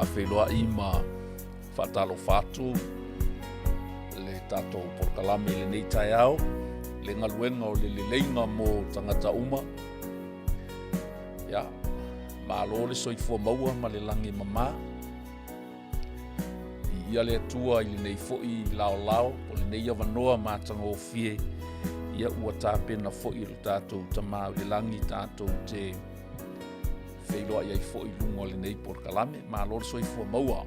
Faafeiloai ma faatalofa atu le tatou polokalame i lenei taeao, le galuega o le leleiga mo tagata uma. Ia, malo le soifua maua ma le lagi e mama. Viia le Atua i lenei foi laolao po o lenei avanoa matagofie, ia ua tapena foi e lo tatou Tama i le lagi tatou te feiloai ai foi i luga o lenei polokalame. Malo le soifua maua.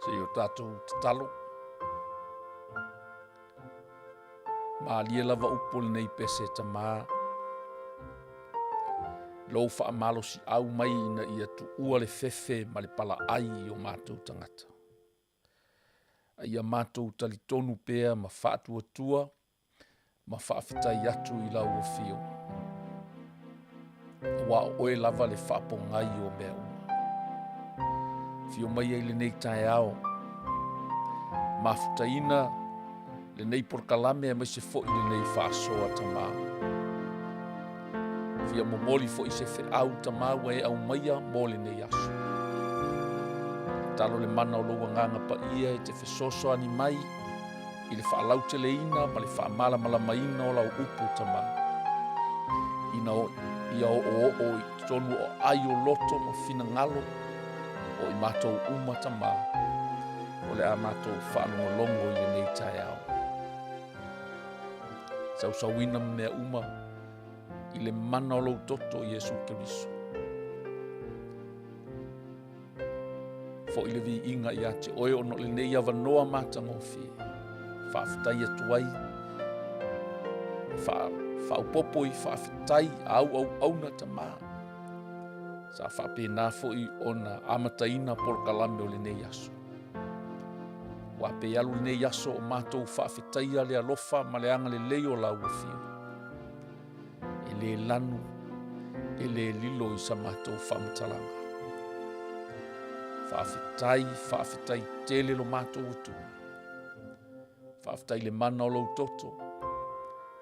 Se i o tatou tatalo. Malie lava upu o lenei pese Tamā. Lou faamalosiau mai ina ia tuua le fefe ma le palaai i o matou tagata. A ia matou talitonu pea ma faatuatua ma faafetai atu i lau afio. Aua o oe lava le faapogai o mea uma. Afio mai ai lenei taeao, mafutaina lenei polokalame aemaise foi lenei faasoa Tamā. Fia momoli foi se feau Tamā ua e aumaia mo lenei aso. Tatalo le mana o lou Agaga Paia e te fesoasoani mai i le faalauteleina ma le faamalamalamaina o lau upu Tamā. Ina ia oooo i totonu o ai o loto ma finagalo o i matou uma Tamā, o le a matou faalogologo i lenei taeao. Sausauina ma mea uma i le mana o lou toto Iesu Keriso. Foi le viiga ia te oe ona o lenei avanoa matagofie. Faafetai atu ai, faaopoopo i faafetai a au auauna Tamā. Sa faapena foi ona amataina polokalame o lenei aso. Ua pe alu lenei aso o matou faafetaia le alofa ma le agalelei o lau afio. E le lanu, e le lilo i sa matou faamatalaga. Faafetai, faafetai tele lo matou Atua. Faafetai le mana o lou toto.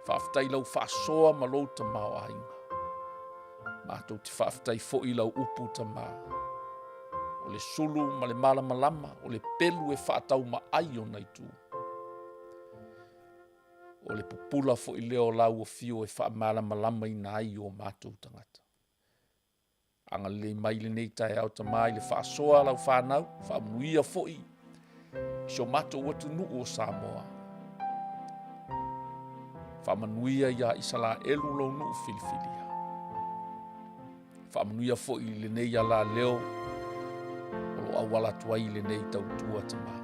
Faafetai lau faasoa ma lou tamaoaiga. Matou te faafetai foi i lau upu Tamā. O le sulu ma le malamalama, o le pelu e faataumaai ona itu. O le pupula foi lea o lau afio e faamalamalamaina ai o matou tagata. Agalelei mai lenei taeao Tamā i le faasoa a lau fanau, faamanuia foi i si o matou atunuu o Samoa. Faamanuia iā Isalaelu lou nuu filifilia. Faamanuia foi i lenei alaleo o lo auala atu ai i lenei tautua Tamā.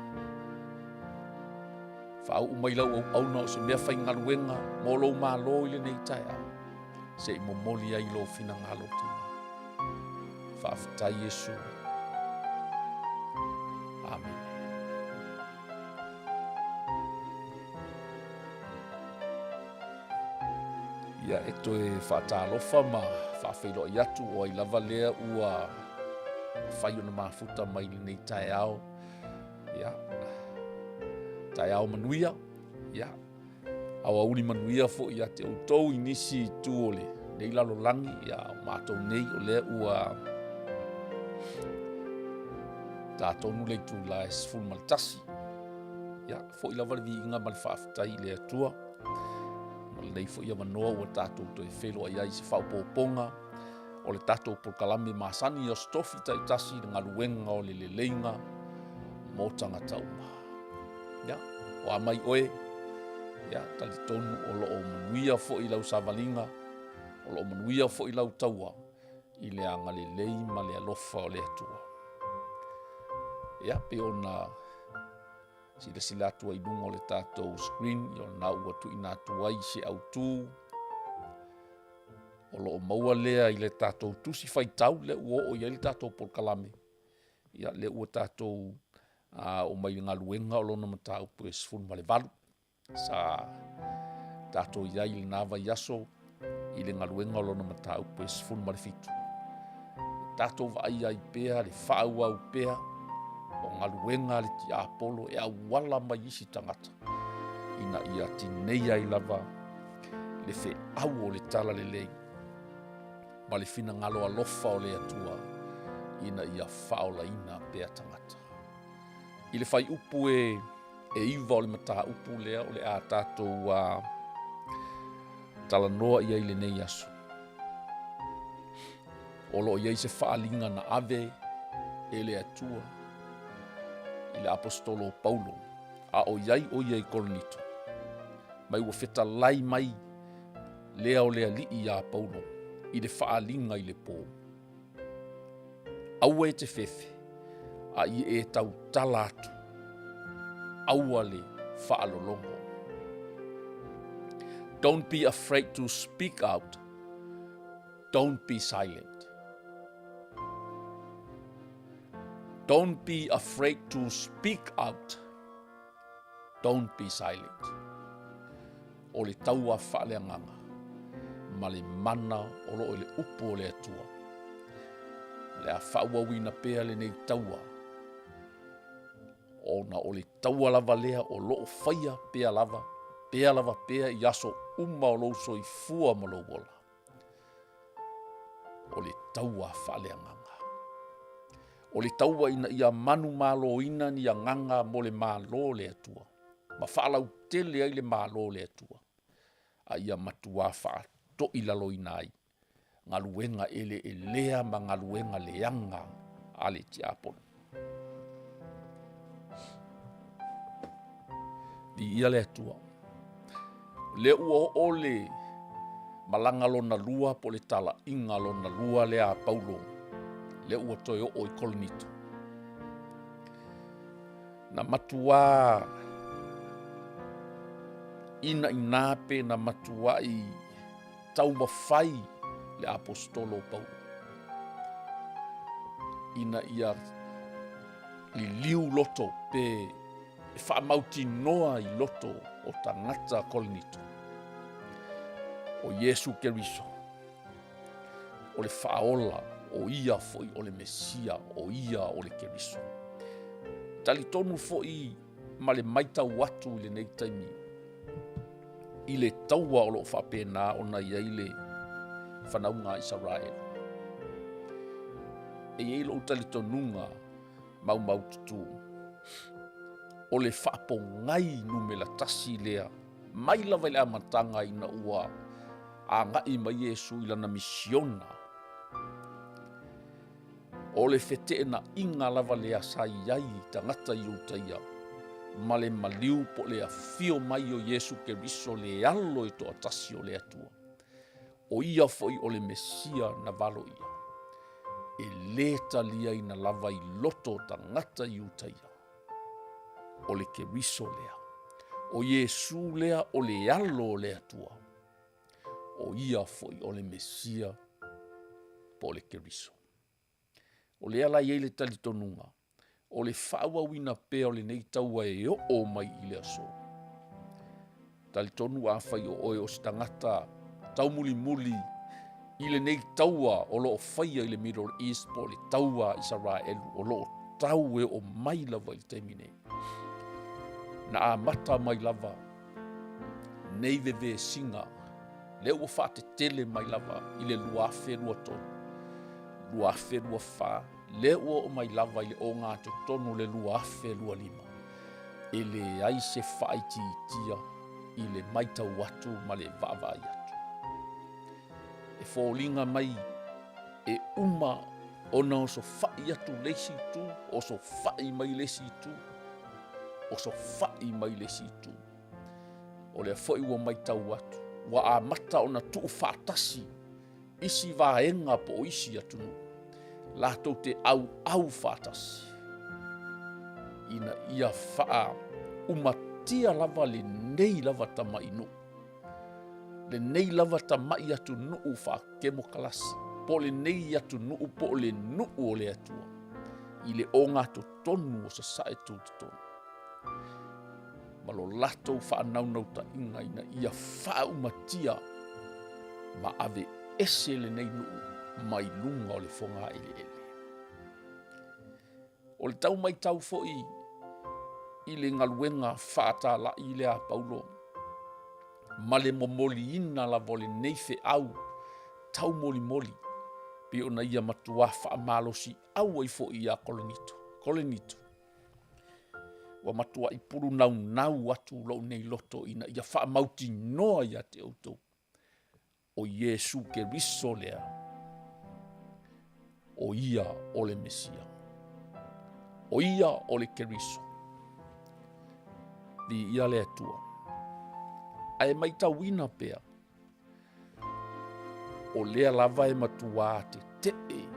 Faauu mai lau auauna o se mea faigaluega mo lou Malo i lenei taeao. se i momoli ai lou finagalo Tama. Faafetai Iesu. Amene. Ia, e toe faatalofa ma faafeiloai atu o ai lava lea ua mafai ona mafuta mai lenei taeao. Ia, taeao manuia, ia, aoauli manuia foi ia te outou i nisi itu o lenei lalolagi, ia o matou nei o lea ua ta tonu le itula e 11. Ia, foi lava le viiga ma le faafetai i le Atua ma lenei foi avanoa ua tatou toe feiloai ai i se faaopoopoga o le tatou polokalame masani i aso tofi taitasi i le galuega o le leleiga mo tagata uma. Ia, o a mai oe, ia, talitonu o lo o manuia foi lau savaliga, o lo o manuia foi lau taua i le agalelei ma le alofa o le Atua. Ia, pei ona silasila atu ai i luga o le tatou screen, ia o lena ua tuuina atu ai se autu o lo o maua lea i le tatou tusi faitau lea ua oo i ai le tatou polokalame. Ia, lea ua tatou oo mai i le galuega o lona mataupu e 18. Sa tatou i ai i lena vaiaso i le galuega o lona mataupu e 17. E tatou vaai ai pea le faaauau pea o galuega a le tiapolo e auala mai isi tagata ina ia tinei ai lava le feau o le talalelei ma le finagalo alofa o le Atua ina ia faaolaina pea tagata. I le fuaiupu e 9 o le mataupu lea o le a tatou talanoa i ai i lenei aso, o lo o i ai se faaaliga na ave e le Atua i le aposetolo o Paulo a o i ai o ia i Korinito, mai ua fetalai mai lea o le Alii iā Paulo i le faaaliga i le pō. Aua e te fefe, a ia e tautala atu, aua le faalologo. Don't be afraid to speak out, don't be silent. Don't be afraid to speak out, Don't be silent. O le taua faaleagaga ma le mana o lo o i le upu o le Atua. O le a faaauauina pea lenei taua, ona o le taua lava lea o lo o faia pea lava, pea lava pea i aso uma o lou soifua ma lou ola. O le taua faaleagaga. O le taua ina ia manumaloina ni agaga mo le Malo o le Atua, ma faalautele ai le Malo o le Atua, a ia matuā faatoilaloina ai galuega eleelea ma galuega leaga a le tiapolo. Viia le Atua. O lea ua oo le malaga lona lua po o le talaiga lona lua lea a Paulo, lea ua toe oo i Korinito. Na matuā inaina pe na matuai taumafai le aposetolo o Paulo ina ia liliu loto pe e faamautinoa i loto o tagata Korinito o Iesu Keriso o le faaola, o ia foi o le Mesia, o ia o le Keriso. Talitonu foi ma le maitau atu i lenei taimi i le taua o lo o faapena ona i ai le fanauga a Isaraelu. E i ai lou talitonuga maumaututu, o le faapogai numera tasi lea mai lava i le amataga ina ua agai mai Iesu i lana misiona. O le feteenaiga lava lea sa i ai i tagata Iutaia ma le maliu po o le afio mai o Iesu Keriso le alo e toatasi o le Atua. O ia foi o le Mesia na valo ia, e lē taliaina lava i loto o tagata Iutaia. O le Keriso lea, o Iesu lea o le alo o le Atua, o ia foi o le Mesia po o le Keriso. O lea la e i ai le talitonuga, o le faaauauina pea o lenei taua e oo mai i le aso. Talitonu afai o oe o se tagata Taumulimuli i lenei taua o lo o faia i le Middle East po o le taua a Isaraelu o lo o tau e oo mai lava i le taimi nei. Na amata mai lava nei vevesiga lea ua faatetele mai lava i le 2023, 2024, lea ua oo mai lava i le ogatotonu o le 2025, e leai se faaitiitia i le matau atu ma le vaavaai atu. E foliga mai e uma ona osofai atu le isi itu, osofai mai le isi itu, osofai mai le isi itu. O lea foi ua matau atu, ua amata ona tuufaatasi isi vaega po o isi atunuu latou te auau faatasi ina ia faaumatia lava lenei lava tamai nuu, lenei lava tamai atunuu faakemokalasi, po o lenei atunuu po o le nuu o le Atua i le ogatotonu o Sasae Tutotonu ma lo latou faanaunautai-ga ina ia faaumatia ma ave ese lenei nuu mai luga o le fogaeleele. O le tau matau foi i le galuega faatalai lea a Paulo ma le momoliina lava o lenei feau taumolimoli pei ona ia matuā faamalosiau ai foi ia Korinito. Korinito, ua matuai pulunaunau atu lou nei loto ina ia faamautinoa ia te outou o Iesu Keriso lea, o ia o le Mesia, o ia o le Keriso. Viia le Atua. Ae maitauina pea, o lea lava e matuā tetee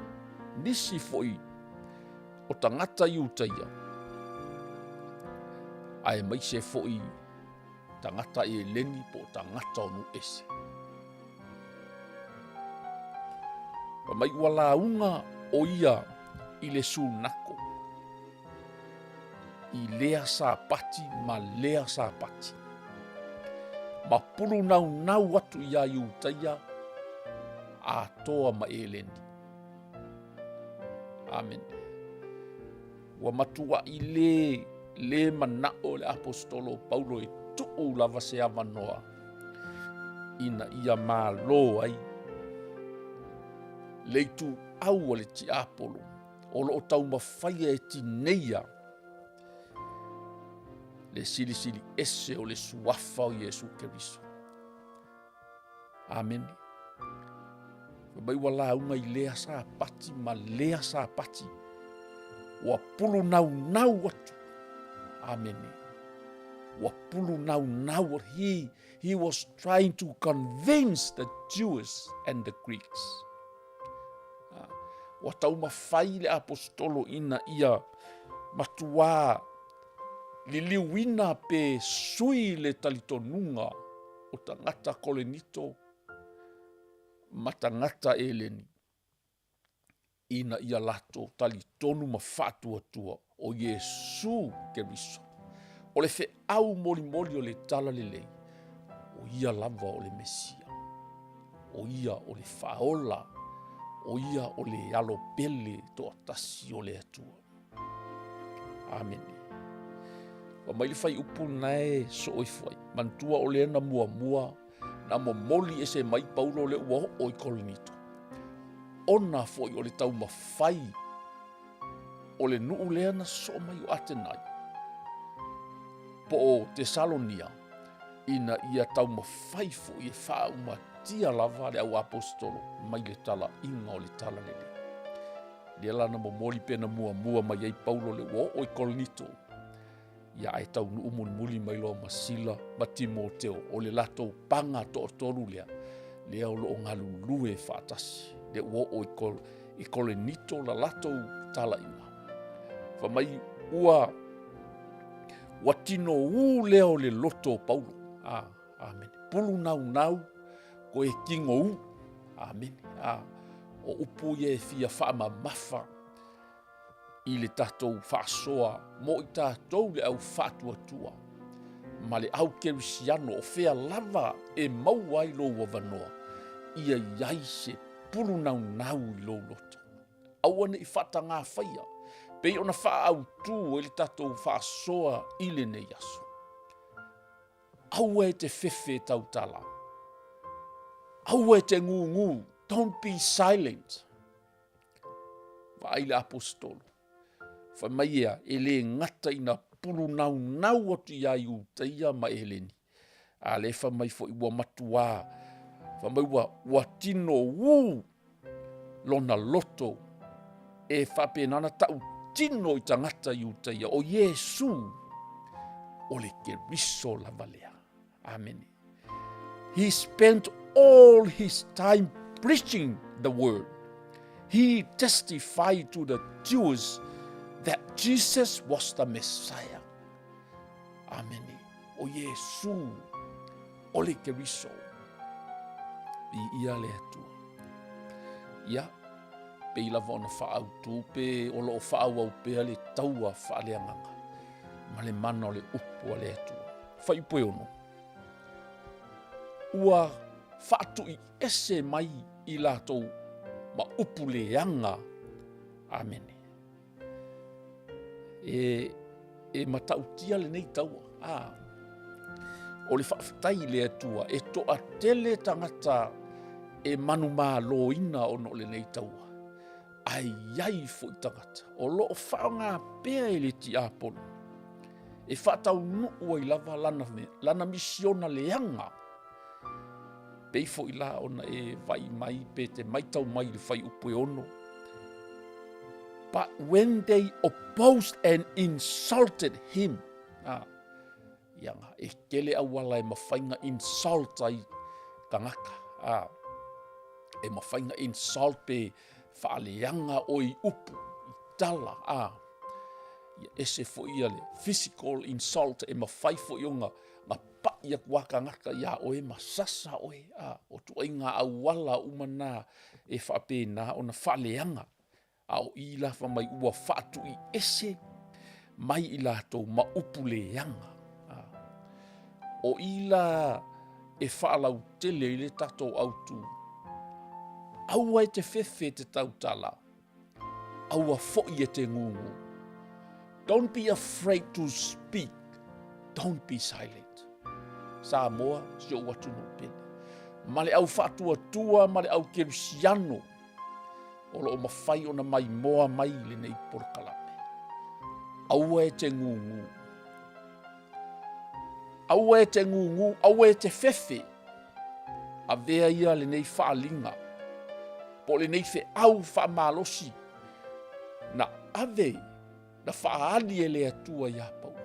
nisi foi o tagata Iutaia, aemaise foi tagata Eleni po o tagata o nuu ese. Fai mai ua lauga o ia i le sunako i lea Sapati ma lea Sapati, ma pulunaunau atu iā Iutaia atoa ma Eleni. Amene. Ua matuai lē lē manaʻo le aposetolo o Paulo e tuu lava se avanoa ina ia malo ai le ituau a le tiapolo o lo o taumafaia e tineia le silisili ese o le suafa o Iesu Keriso. Amene. Fai mai ua lauga i lea Sapati ma lea Sapati. Ua pulunaunau atu. Amene. Ua pulunaunau. He, he was trying to convince the Jews and the Greeks. Ah, ua taumafai le aposetolo ina ia matuā liliuina pe sui le talitonuga o tagata Kolenito ma tagata Eleni ina ia latou talitonu ma faatuatua o Iesu Keriso. O le feau molimoli o le Tala Lelei, o ia lava o le Mesia, o ia o le Faaola, o ia o le Alo Pele toatasi o le Atua. Amene. Ua mai le faiupu na e soo ifo ai. Manatua o lea na muamua na momoli ese mai Paulo le ua oo i Korinito. Ona foi o le taumafai o le nuu lea na soo mai o Atenai po o Tesalonia ina ia taumafai foi e faaumatia lava le au aposetolo mai le talaiga o le Talalelei. Lea la na momoli pe na muamua mai ai Paulo le ua oo i Korinito. Ia ae taunuu mulimuli mai loa ma Sila ma Timoteo, o le latou paga toatolu lea, lea o lo o galulue faatasi, lea ua oo i, Kol, i Korinito la latou talaiga. Fai mai ua ua tinoū lea o le loto o Paulo. Ah, amene. Pulu naunau, koe tigoū. Amene. Ah, o upu ia e fia faamamafa i le tatou faasoa mo i tatou le au faatuatua ma le au kerisiano o fea lava e maua ai lou avanoa. Ia i ai se pulu naunau i lou loto. Aua ne i faatagāfaia, pei ona faaautu ai le tatou faasoa i lenei aso. Aua e te fefe e tautala. Aua e te gūgū. Don't be silent. Vaai le aposetolo. Fai mai ia, e le gata ina pulu naunau atu iā Iutaia ma Eleni. A le fai mai foi ua matuā, fai mai ua, ua tino ū lona loto e faapena ona tautino i tagata Iutaia, o Iesu o le Keriso lava lea. Amene. He spent all his time preaching the word. He testified to the Jews that Jesus was the Messiah. Amene. O Iesu o le Keriso. I ia le Atua. Ia, pei lava ona faaautu pe o loo faaauau pea le taua faaleagaga ma le mana o le upu a le Atua. Fuaiupu e 6. Ua faatui ese mai i latou ma upu leaga. Amene. E, e matautia lenei taua. A, o le faafetai i le Atua, e toatele tagata e manumaloina ona o lenei taua. Ae i ai foi tagata o lo o faaaoga pea e le tiapolo e faataunuu ai lava lana, lana misiona leaga. Pei foi la ona e vai mai pe te maitau mai i le fuaiupu e 6. But when they opposed and insulted him, ah, ia nga, e tele auala e mafai na insult ai tagata. Ah, e mafai na insult pe faaleaga oe i upu, i tala, ah, ia ese foi ia le physical insult e mafai foi ona na paʻi atu a tagata iā oe ma sasa oe, ah, o ituaiga auala uma na e faapena ona faaleaga. A o i la fai mai ua faatui ese mai i latou ma upu leaga. O i la e faalautele ai le tatou autu. Aua e te fefe te tautala, aua foi e te gūgū. Don't be afraid to speak, don't be silent. Samoa, si ou atunuu pele. Ma le au faatuatua ma le au kerisiano, o lo o mafai ona maimoa mai i lenei polokalame. Aua e te gūgū. Aua e te gūgū, aua e te fefe. Avea ia lenei faaaliga, po o lenei feau faamalosi, na ave Na faaali e le Atua iā Paulo.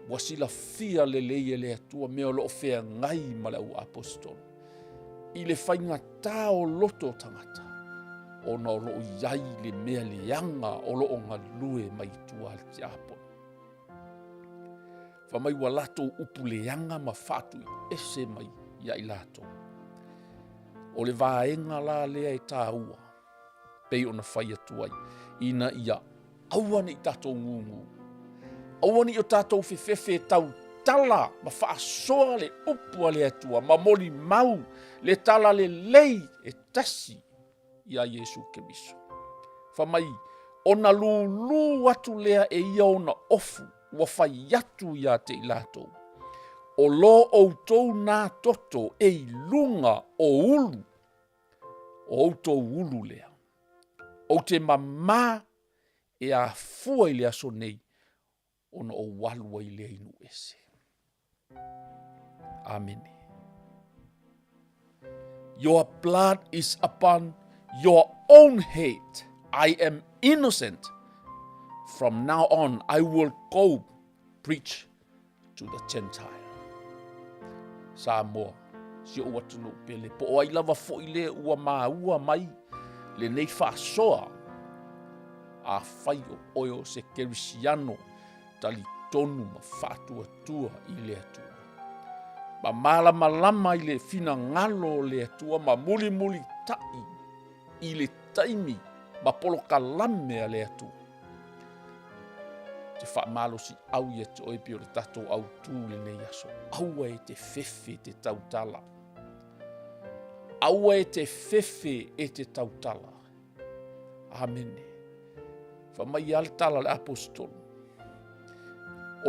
Ua silafia lelei e le Atua mea o lo o feagai ma le au aposetolo i le faigata o loto o tagata, ona o lo o i ai le mea leaga o lo o galue mai i tua a le tiapolo. Fai mai ua latou upu leaga ma faatui ese mai ia i latou. O le vaega la lea e tāua, pei ona fai atu ai, ina ia aua ne i tatou gūgū, aua ne i o tatou fefefe e tautala ma faasoa le upu a le Atua ma molimau le tala lelei e tasi iā Iesu Keriso. Fai mai, ona lūlū atu lea e ia ona ofu ua fai atu ia te i latou, o lo outou nā toto e i luga o ulu o outou ulu lea. Ou te mamā e afua i le aso nei ona ou alu ai lea i nuu ese. Amene. Your blood is upon your own head. I am innocent. From now on, I will go preach to the Gentile. Samoa, si ou atunuu pele, po o ai lava foi le ua māua mai lenei faasoa, afai o oe o se Kerisiano talitonu ma faatuatua i le Atua. Ma malamalama i le finagalo o le Atua ma mulimulitaʻi i le taimi ma polokalame a le Atua. Te faamalosiau ia te oe pei o le tatou autū lenei aso. Aua e te fefe te tautala. Aua e te fefe e te tautala. Amene. Fa mai a le tala le aposetolo.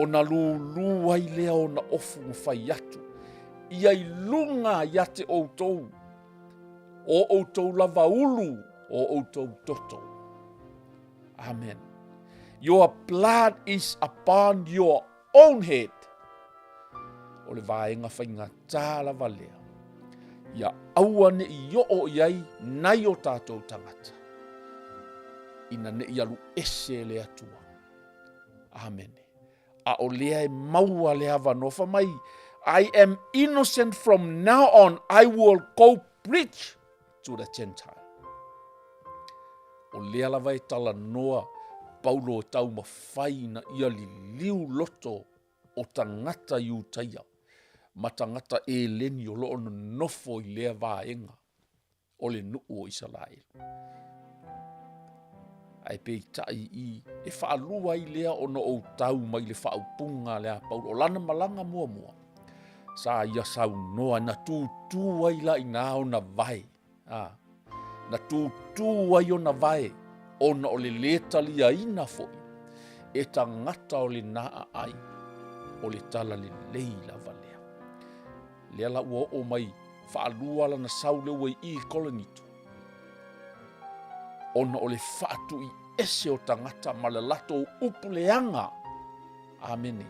Ona lūlū ai lea ona ofu ma fai atu. Ia i luga ia te outou, o outou lava ulu, o outou toto. Amen. Your blood is upon your own head. O le vaega faigata lava lea. Ia aua ne i oo i ai nai o tātou tagata. Ina ne i alu ese le Atua. Amene. A o lea e maua le avanoa fa mai, I am innocent from now on, I will go preach to the Gentile. O lea lava e talanoa Paulo e taumafai ina ia liliu loto o tagata Iutaia ma tagata Eleni o lo o nonofo i lea vaega o le nuu o Isaraelu. Ae peitai i e faalua ai lea ona ou tau mai le faaupuga a le a Paulo. O lana malaga muamua, sa ia saunoa na tūtū ai la inā ona vae. A, na tūtū ai ona vae ona o le lē taliaina foi e tagata o lena aai o le talalelei lava lea. Lea la ua oo mai faalua lana sau lea ua i i Korinito ona o le faatui ese o tagata ma le latou upu leaga. Amene.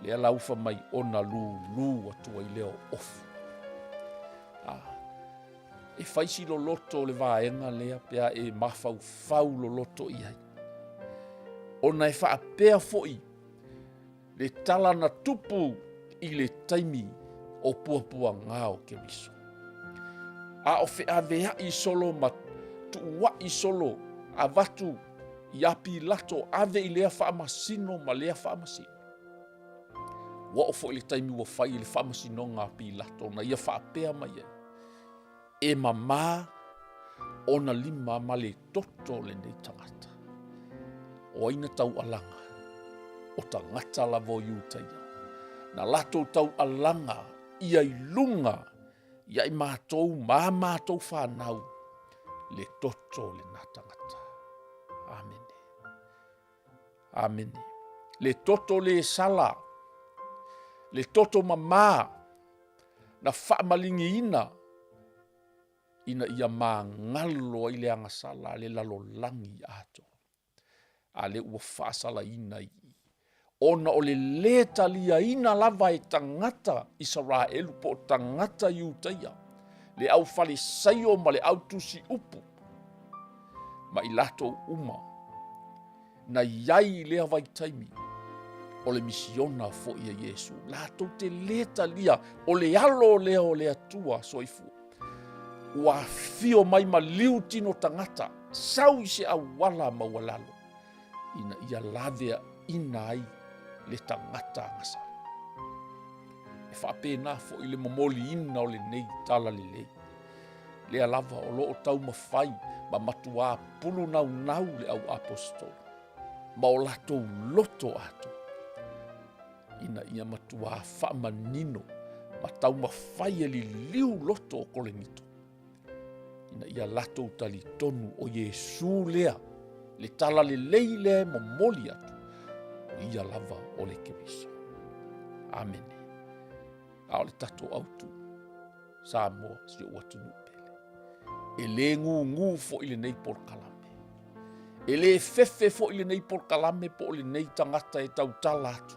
Lea la ufa mai ona lūlū atu ai lea o ofu. Ah, e fai si loloto o le vaega lea pe a e mafaufau loloto i ai. Ona e faapea foi le tala na tupu i le taimi o puapuaga o Keriso. A o feaveaʻi solo ma tuuaʻi solo avatu iā Pilato ave i lea faamasino ma lea faamasino. Ua oo foi le taimi ua fai i le faamasinoga a Pilato na ia faapea mai ai, E mamā ona lima ma le toto o lenei tagata. O ai na taualaga? O tagata lava o Iutaia. Na latou taualaga ia i luga ia i matou ma matou whanau le toto o lena tagata. Amene. Amene. Le toto le sala, le toto mamā, na faamaligiina ina ia magalo ai le agasala a le lalolagi atoa. A lea ua faasalaina i i. Ona o le lē taliaina lava e tagata Isaraelu po o tagata Iutaia, le au Falisaio ma le au tusi upu, ma i latou uma, na i ai i lea vaitaimi o le misiona foi a Iesu. Latou te lē talia o le alo lea o le Atua soifua. Ua afio mai ma liu tino tagata, sau i se auala maualalo, ina ia laveaina ai le tagata agasala. E faapena foi le momoliina o lenei talalelei. Lea lava o lo o taumafai ma matuā pulunaunau le au aposetolo ma o latou loto atoa ina ia matuā faamanino ma taumafai e liliu loto o Korinito ina ia latou talitonu o Iesu lea, le talalelei lea e momoli atu, o ia lava o le Keriso. Amene. A o le tatou autu, Samoa, si ou atunuu pele. E lē gūgū foi lenei polokalame. E lē fefe foi lenei polokalame po o lenei tagata e tautala atu,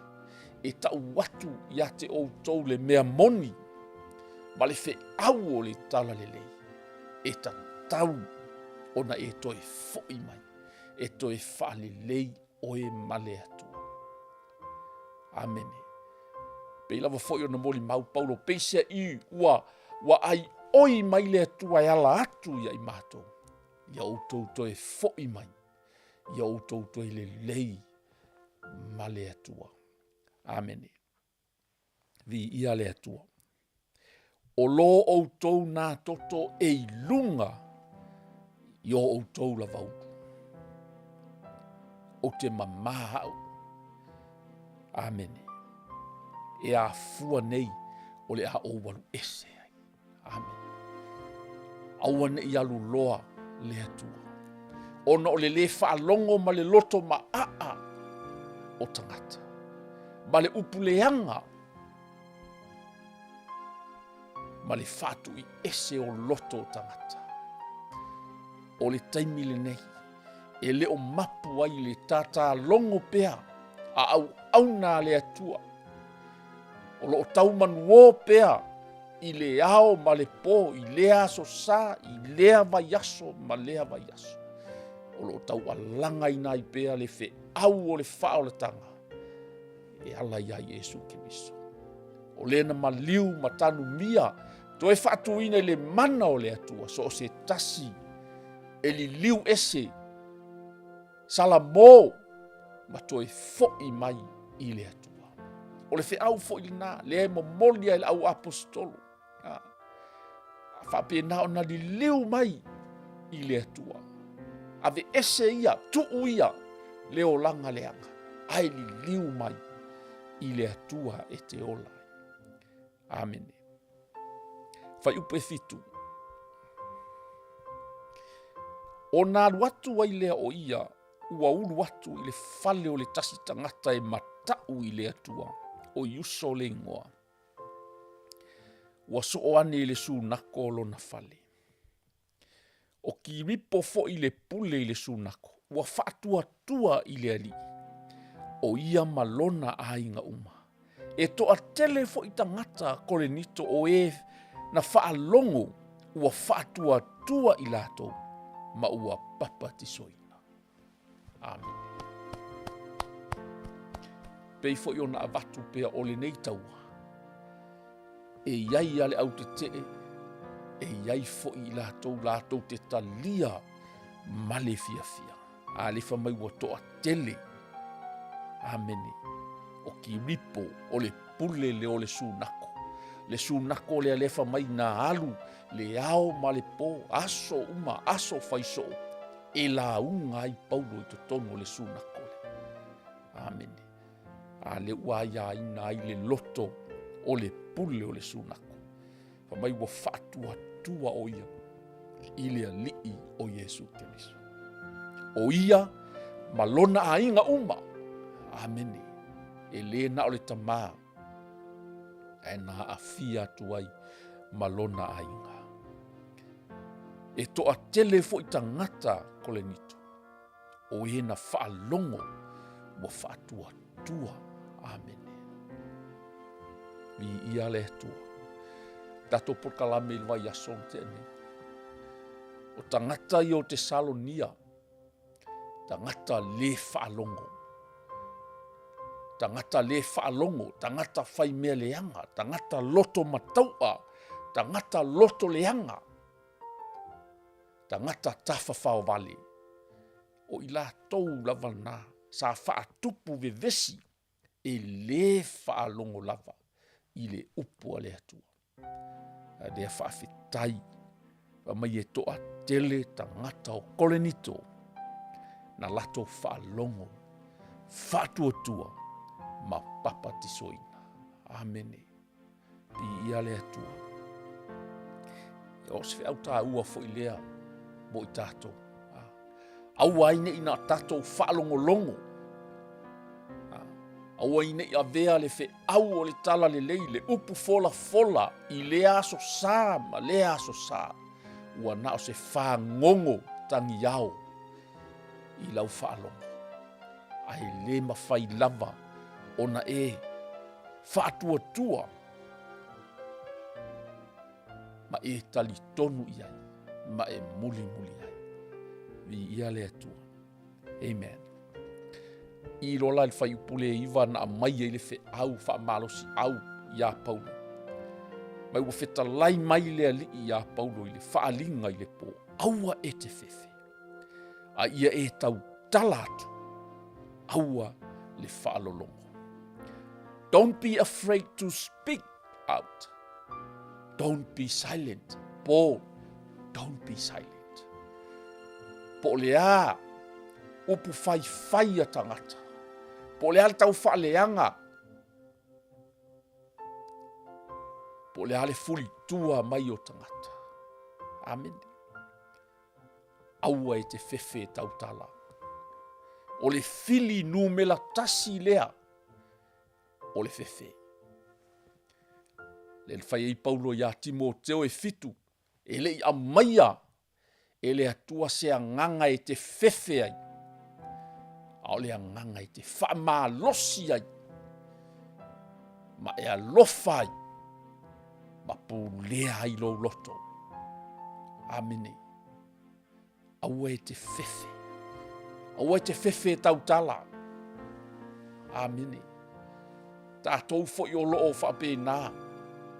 e tau atu ia te outou le mea moni ma le feau o le talalelei e tatau ona e toe foi mai, e toe faalelei oe ma le Atua. Amene. Pei lava foi ona molimau Paulo, peiseai ua, ua aioi mai le Atua e ala atu ia i matou, ia outou toe foi mai, ia outou toe lelei ma le Atua. Amene. Viia le Atua. O lo outou nā toto e i luga i o outou lava ulu. Ou te mamā au. Amene. E afua nei o le a ou alu ese ai. Amene. Aua ne i alu loa le Atua. Ona o le lē faalogo ma le loto maaa o tagata, ma le upu leaga ma le faatuiese o loto o tagata. O le taimi lenei, e le o mapu ai le tātālogo pea a auauna a le Atua. O lo o taumanuō pea i le ao ma le pō, i lea aso sa, i lea vaiaso ma lea vaiaso. O lo o taualagaina ai pea le feau o le faaolataga e ala iā Iesu Keriso. O lea na maliu ma tanumia toe faatuina i le mana o le Atua so o se tasi e liliu ese Salamo ma toe fo'i mai i le Atua. O le feau foi lena, lea e momoli ai le au aposetolo. A faapena ona liliu mai i le Atua. Ave ese ia, tuu ia le olaga leaga, ae liliu mai i le Atua e te ola ai. Amene. Fuaiupu e fitu. Ona alu atu ai lea o ia ua ulu atu i le fale o le tasi tagata e mata'u i le Atua, o Iuso le igoa. Ua soo ane i le sunako o lona fale. O Kiripo foi le pule i le sunako, ua faatuatua i le Alii, o ia ma lona aiga uma. E toatele foi tagata Korenito o e na faalogo ua faatuatua i latou ma ua papatisoina. Amene. Pei foi ona avatu pea o lenei taua, e i ai a le au tetee, e i ai foi i latou latou te talia ma le fiafia. A le fai mai ua toatele. Amene. O Kiripo, o le pule lea o le sunako. Le sunako lea lea fai mai na alu le ao ma le po, aso uma, aso fai soo, e lauga ai Paulo i totonu o le sunako lea. Amene. A lea ua aiaina ai le loto o le pule o le sunako. Fai mai ua faatuatua o ia i le Alii o Iesu Keriso. O ia ma lona aiga uma. Amene. E lē na o le tamā, ae na aafia atu ai ma lona aiga. E toatele foi tagata Kolenito, o e na faalogo ua faatuatua. Amene. Viia le Atua. Tatou polokalame i le vaiaso na tea nei. O tagata ia o Tesalonia, tagata le faalogo. Tagata le faalogo, tagata fai mea leaga, tagata loto mataua, tagata loto leaga, tagata tafafao vale. O i latou lava na sa faatupu vevesi e lē faalogo lava i le upu a le Atua. A lea faafetai fai mai e toatele tagata o Korenito na latou faalogo faatuatua ma papatisoina. Amene. Viia le Atua. O se feau taua foi lea mo i tatou. Aua ai ne i na tatou faalogologo. Aua ai ne i avea le feau o le talalelei, le upu folafola i lea aso sa ma lea aso sa. Ua na o se fagogo tagiao i lau faalogo. Ae le mafai lava ona e faatuatua ma e talitonu i ai ma e mulimuli ai. Viia le Atua. Amen. I lola i le fuaiupu le iva na aumai ai le feau faamalosiau iā Paulo. Mai ua fetalai mai le Alii iā Paulo i le faaaliga i le pō, aua e te fefe, a ia e tautala atu, aua le faalologo. Don't be afraid to speak out. Don't be silent. Paul, don't be silent. Po o le a upu faifai a tagata. Po o le a le tau faaleaga. Po o le a le fulitua mai o tagata. Amene. Aua e te fefe e tautala. O le fili numera tasi lea o le fefe. Lea na fai ai Paulo ia Timoteo e fitu, e le i aumaia e le Atua se agaga e te fefe ai, a o le agaga e te faamalosi ai, ma e alofa ai, ma pulea ai lou loto. Amene. Aua e te fefe. Aua e te fefe e tautala. Amene. Tatou foi o loo faapena,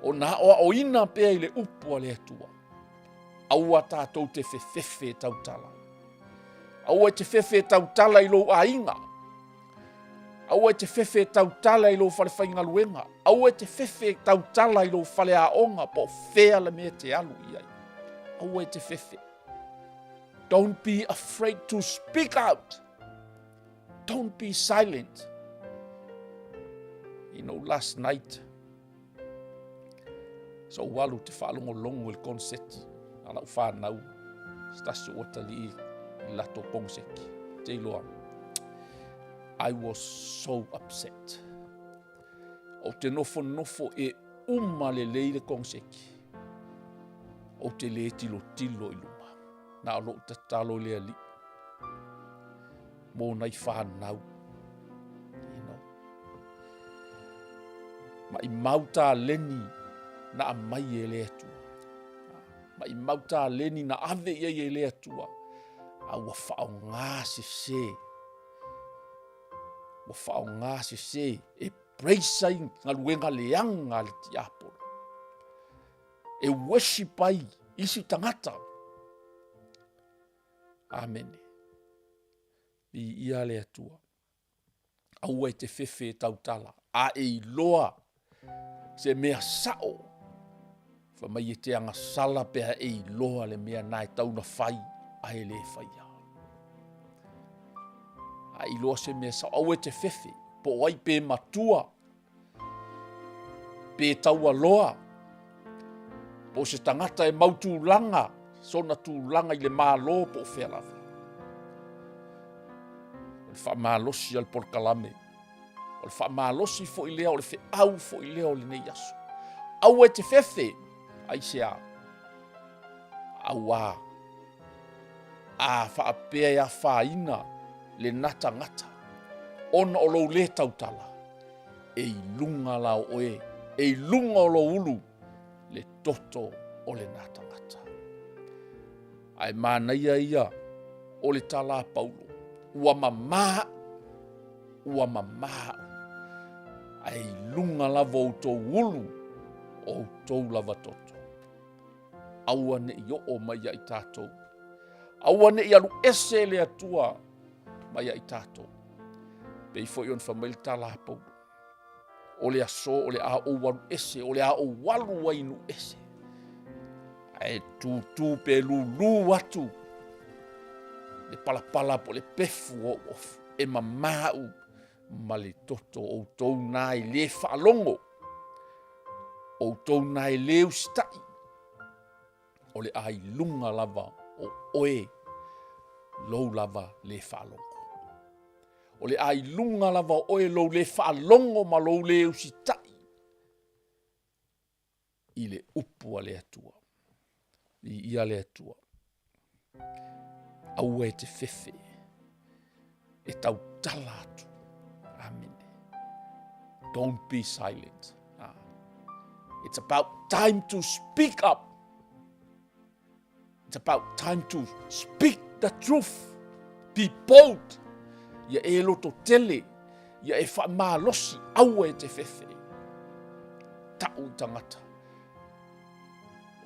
o na aoaoina pea i le upu a le Atua. Aua tatou te fefefe e tautala. Aua e te fefe e tautala i lou aiga. Aua e te fefe e tautala i lou fale faigaluega. Aua e te fefe e tautala i lou fale aoga po o fea le mea e te alu i ai. Aua e te fefe. Don't be afraid to speak out. Don't be silent. You know, last night, Sa ou alu te faalogologo i le koneseti a lau whanau, se tasi o atalii i latou koneseti. Te iloa, I was so upset. Ou te nofonofo e uma lelei le koneseti. Ou te le tilotilo i luma. Na o lou tatalo i le Alii mō nai whanau. You know. Ma i mau taleni na aumai e le Atua. Ma i mau taleni na ave i ai e le Atua. A ua whaonga sese. Ua whaonga sese e praise ai galuega leaga a le tiapolo. E worship ai isi tagata. Amene. Viia le Atua. Aua e te fefe e tautala, a e iloa se mea sao. Fa mai e te agasala pea e iloa le mea na e tau na fai, a e le faia. A iloa se mea sao, aua e te fefe, po o ai pe matua, pe taualoa, po o se tagata e mau tulaga, sona tulaga i le Malo po o fea lava. O le faamalosi a le polokalame, o le faamalosi foi lea, o le feau foi lea o lenei aso. Aua e te fefe, aisea? Auā, a faapea e afaina lena tagata, ona o lou lē tautala, e i luga la o oe, e i luga o lou ulu le toto o lena tagata. Ae manaia ia o le tala a Paulo, ua mamā aʻu, ua mamā aʻu, ae i luga lava o outou ulu, o outou lava toto. Aua ne i oo mai ia i tatou. Aua ne i alu ese le Atua mai ia i tatou. Pei foi ona fai mai le tala a Paulo, o le aso o le a ou alu ese, o le a ou alu ai i nuu ese. Ae tūtū pe lūlū atu le palapala po o le pefu o ou ofu e mamā au ma le toto o outou nā e lē faalogo, outou nā e lē usitai, o le a i luga lava o oe lou lava lē faalogo. O le a i luga lava o oe lou lē faalogo ma lou lē usitai i le upu a le Atua. Viia le Atua. Aua e te fefe e tautala atu. Amene. Don't be silent. Ah. It's about time to speak up. It's about time to speak the truth. Be bold. Ia e loto tele. Ia e whaamalosi. Aua e te fefe. Ta'u i tangata.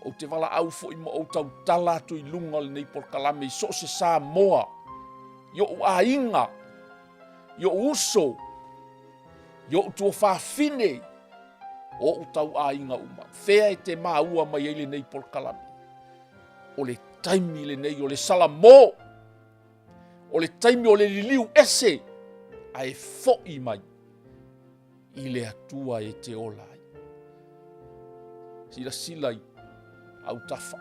Ou te valaau foi ma ou tautala atu i luga o lenei polokalame i so o se Samoa, i o'u aiga, i o'u uso, i o'u tuafafine, o o'u tauaiga uma. Fea e te maua mai ai lenei polokalame? O le taimi lenei o le salamo, o le taimi o le liliu ese, ae fo'i mai i le Atua e te ola ai. Silasila i autafa.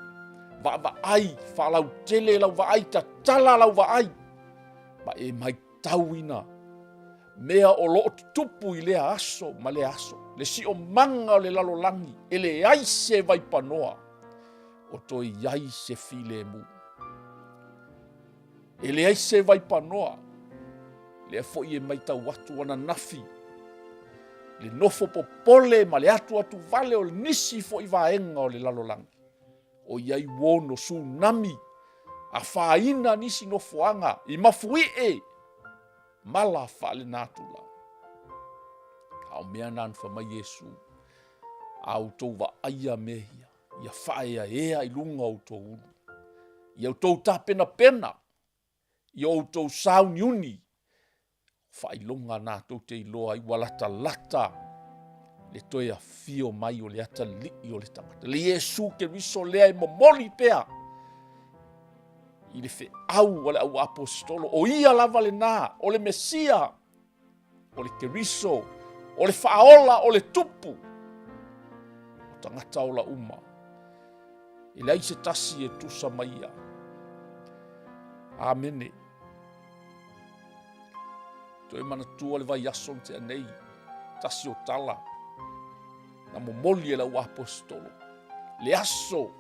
Vaavaai, faalautele lau vaai, tatala lau vaai, ma e maitauina mea o lo o tutupu i lea aso ma lea aso, le siomaga o le lalolagi, e leai se vaipanoa o toe i ai se filemu. E leai se vaipanoa, lea foi e matau atu ananafi, le nofo popole ma le atuatu vale o nisi foi vaega o le lalolagi, o i ai uono tsunami, afaina nisi nofoaga i mafuie mala faalenatura. A o mea na na fai mai Iesu, a outou vaaia mea ia, ia faaeaea i luga o outou ulu, ia outou tapenapena, ia outou sauniuni, faailoga na tou te iloa ai ua latalata le toe afio mai o le Atalii o le tagata, le Iesu Keriso lea e momoli pea i le feau a le au aposetolo, o ia lava lena, o le Mesia, o le Keriso, o le Faaola, o le Tupu, o tagata ola uma. E leai se tasi e tusa ma ia. Amene. Toe manatua le vaiaso na tea nei, tasi o tala, na momoli e lau aposetolo, le aso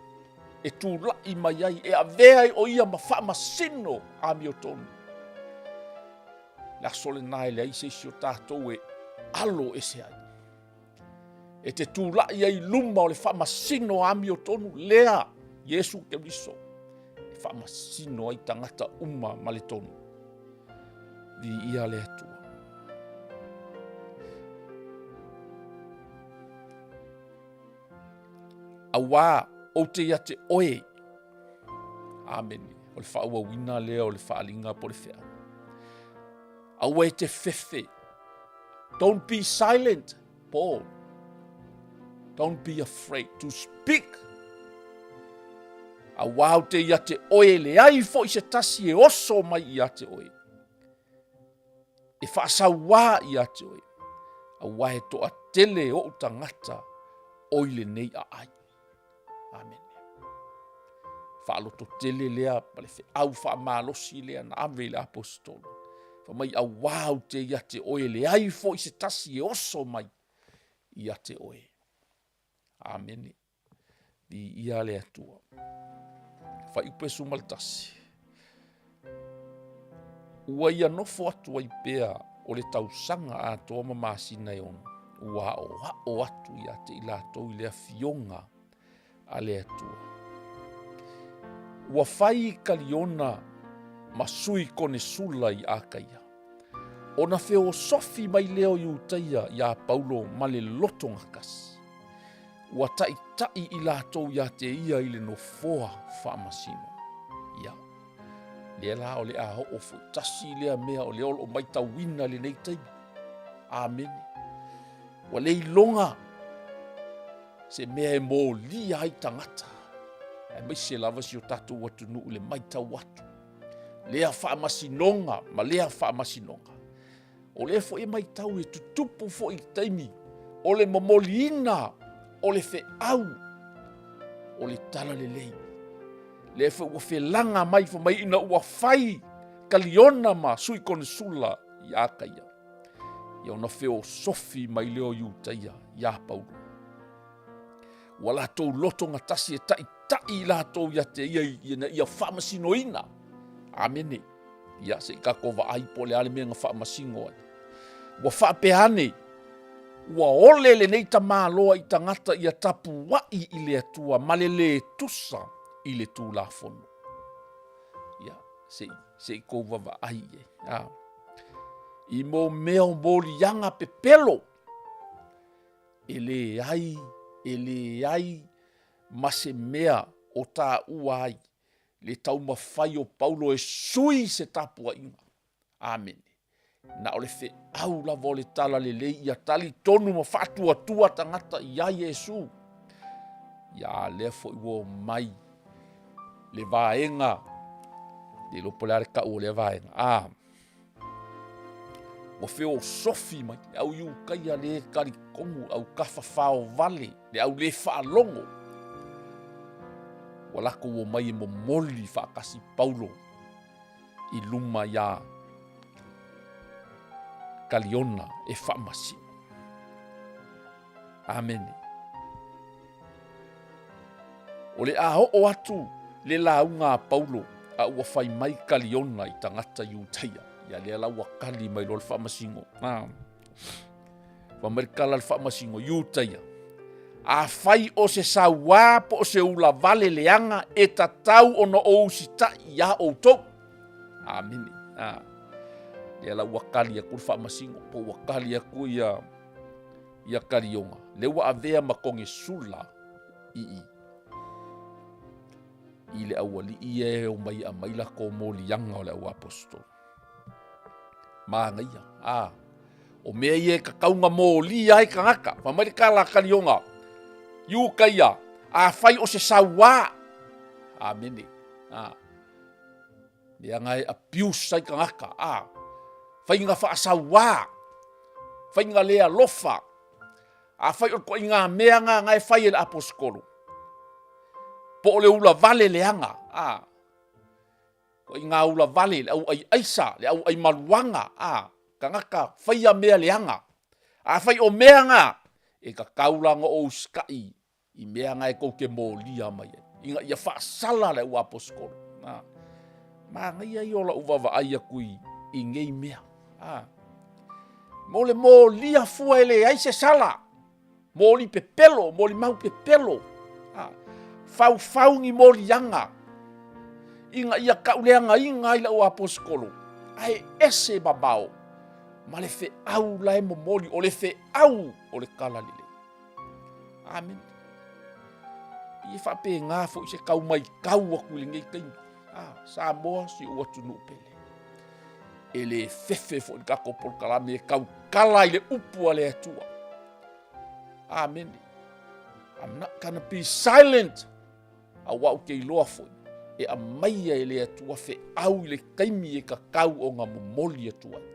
e tulai mai ai, e avea ai o ia ma faamasino amiotonu. Le aso lena e leai se isi o tatou e alo ese ai. E te tulai ai i luma o le faamasino amiotonu lea, Iesu Keriso, e faamasino ai tagata uma ma le tonu. Viia le Atua. Auā ou te ia te oe. Amene. O le faaauauina lea o le faaaliga po o le feau. Aua e te fefe. Don't be silent, Paul. Don't be afraid to speak. Auā ou te ia te oe, leai foi se tasi e oso mai ia te oe. E faasauā ia te oe, auā e toatele oʻu tagata o i lenei aai. Amene. Faalototele lea ma le feau faamalosi lea na ave i le aposetolo. Fai mai, auā ou te ia te oe, leai foi se tasi e oso mai ia te oe. Amene. Viia le Atua. Fuaiupu 11. Ua ia nofo atu ai pea o le tausaga atoa ma masina e ono, ua aʻoaʻo atu ia te i latou i le afioga a le Atua. Ua fai Kaliona ma sui konesula i Akaia, ona feosofi mai lea o Iutaia iā Paulo ma le loto gatasi. Ua taʻitaʻi i latou iā te ia i le nofoa faamasino. Ia, lea la o le a oo foi tasi lea mea o lea o lo o maitauina i lenei taimi. Amene. Ua le iloga se mea e molia ai tagata, aemaise lava si o tatou atunuu i le maitau atu, lea faamasinoga ma lea faamasinoga. O lea foi e matau e tutupu foi i taimi o le momoliina o le feau o le tala lelei. Lea foi ua felaga mai fai mai ina ua fai Kaliona ma sui konesula i Akaia. Ia ona feosofi mai lea o Iutaia iā Paulo. Ua latou loto gatasi e taʻitaʻi i latou ia te ia ina ia faamasinoina. Amene. Ia, se i tatou vaai po o le a le mea na faamasino ai. Ua faapea ane, ua ole lenei tamaloa i tagata ia tapuaʻi i le Atua ma le lē tusa i le Tulafono. Ia, se i, se i tou vavaai i ai. A. I mo mea o moliaga pepelo, e leai, e leai ma se mea o taua ai le taumafai o Paulo e sui se tapuaiga. Amene. Na o le feau lava o le tala lelei ia talitonu ma faatuatua tagata iā Iesu. Ia a lea foi ua omai le vaega, le iloa po o le a le tau o lea vaega. A, ua feosofi mai le au Iutaia le talitonu, au tafafao vale, le au le faalogo. Ua lakou omai e momoli faatasi Paulo i luma iā Kaliona e faamasino. Amene. O le a oo atu le lauga a Paulo a ua fai mai Kaliona i tagata Iutaia. Ia lea la ua kali mai loa le faamasino. Ah. Fai mai le kala le faamasino Iutaia. Afai o se sauā po o se ulavale leaga e tatau ona ou usitaʻi iā ʻoutou. Amene. Ah. Lea la ua kali atu le faamasino po ua kali atu ia ia Kaliona, lea ua avea ma konesula i i i le aualii ia e omai e aumai latou moliaga o le au aposetolo. Manaia, a, o mea ia e tatau ona molia ai tagata. Fai mai le tala a Kaliona, Iuta ia, afai o se sauā, amene, a, Leaga e abuse ai tagata, a, faiga faasauā, faiga le alofa. Afai o le ituaiga mea na na e fai e le aposetolo, po o le ulavale leaga, a, ituaiga ulavale, le au ai aisa, le au ai maluaga, a, tagata faia mea leaga. Afai o mea na, e tatau la ona ou usitai i mea na e tou te molia mai ai, ina ia faasala le au aposetolo. A, manaia ia o lau vaavaai atu i, i nei mea. A, mo le molia fua e leai se sala, moli pepelo, moli mau pepelo, a, faufau ni moliaga, ina ia kauleagaina ai le au aposetolo, ae ese mamao ma le feau la e momoli, o le feau o le Talalelei. Amene. E faapena foi se tau maitau atu i lenei taimi. Ah, Samoa si ou atunuu pele. E le fefe foi le tatou polokalame e tautala i le upu a le Atua. Amene. I'm not gonna be silent. Aua ou te iloa foi, e aumaia e le Atua feau i le taimi e tatau ona momoli atu ai.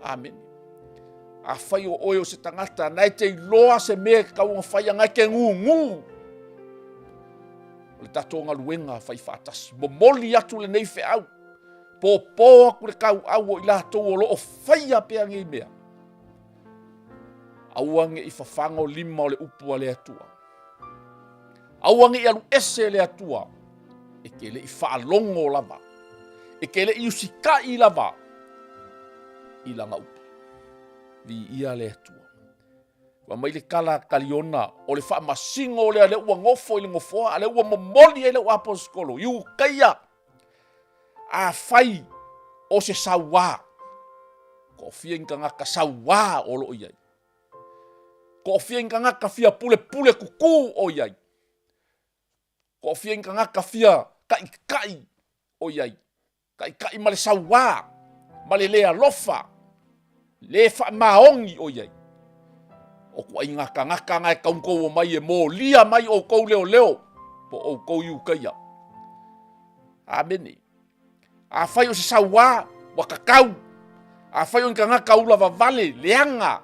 Amene. Afai o oe o se tagata, na e te iloa se mea e tatau ona faia, na e te gūgū. O le tatou galuega fai faatasi. Momoli atu lenei feau. Pōpō atu le tauau o i latou o lo o faia pea nei mea. Aua ne i fafaga lima o le upu a le Atua. Aua ne i alu ese le Atua, e te le i faalogo lava, e te le i usitai lava i lana upu. Viia le Atua. Fai mai le tala a Kaliona, o le faamasino lea, lea ua nofo i le nofoa, a lea ua momoli ai lau aposetolo, Iutaia, afai o se sauā, toafia ni tagata sauā o lo o i ai. Toafia ni tagata fia pulepule kukū o i ai. Toafia ni tagata fia taʻitaʻi o i ai. Taʻitaʻi ma le sauā, ma le le alofa, le faamaoni o i ai. O ituaiga tagata na e taugou mai e molia mai outou leoleo po o outou Iutaia. Amene. Afai o se sauā, ua tatau. Afai o ni tagata ula vavale, leaga.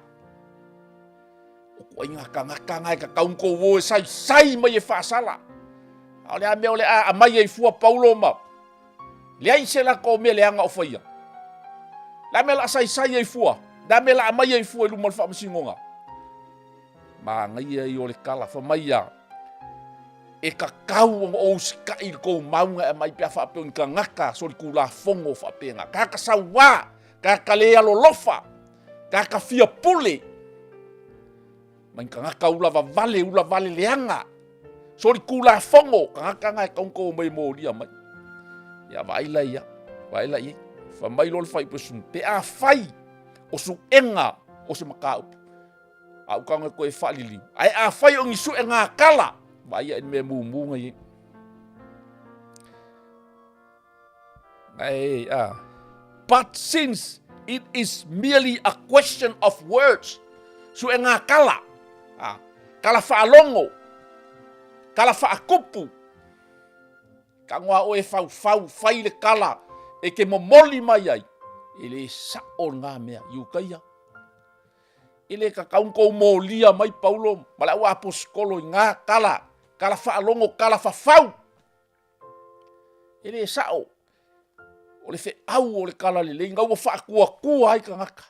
O ituaiga tagata na e tatau ona tou o e saisai mai e faasala. A o le a mea o le a aumai ai fua Paulo ma leai se latou mea leaga o faia. Le a mea o le a saisai ai fua? Le a mea o le a aumai ai fua i luma o le faamasinoga? Manaia ia o le tala, fai mai ia, e tatau ona ou usitai i le tou mauga e aumai pe a faapea o ni tagata solitulafono faapena. Tagata sauā, tagata le alolofa, tagata fia pule, ma ni tagata ulavavale, ulavale leaga, solitulafono, tagata na e tatau ona tou omai e molia mai. Ia vaai la ia, vaai la i ai. Fai mai loa le faaiupu pe afai o suega o se mataupu, A ou tago e toe faaliliu. Ae afai o ni suega kala, vaai ia i le mea mumu na i ai. Ae, a. But since it is merely a question of words, suega kala, a, kala faalogo, kala faakupu, tago a oe e faufau, fai le kala e te momoli mai ai, e le sao lena mea i uka ia. E le tatau ona tou molia mai Paulo ma le au aposetolo i ngā tala, tala faalogo, tala fafau. E le sa'o. O le feau o le tala lelei ga ua fa'atuatua ai tagata.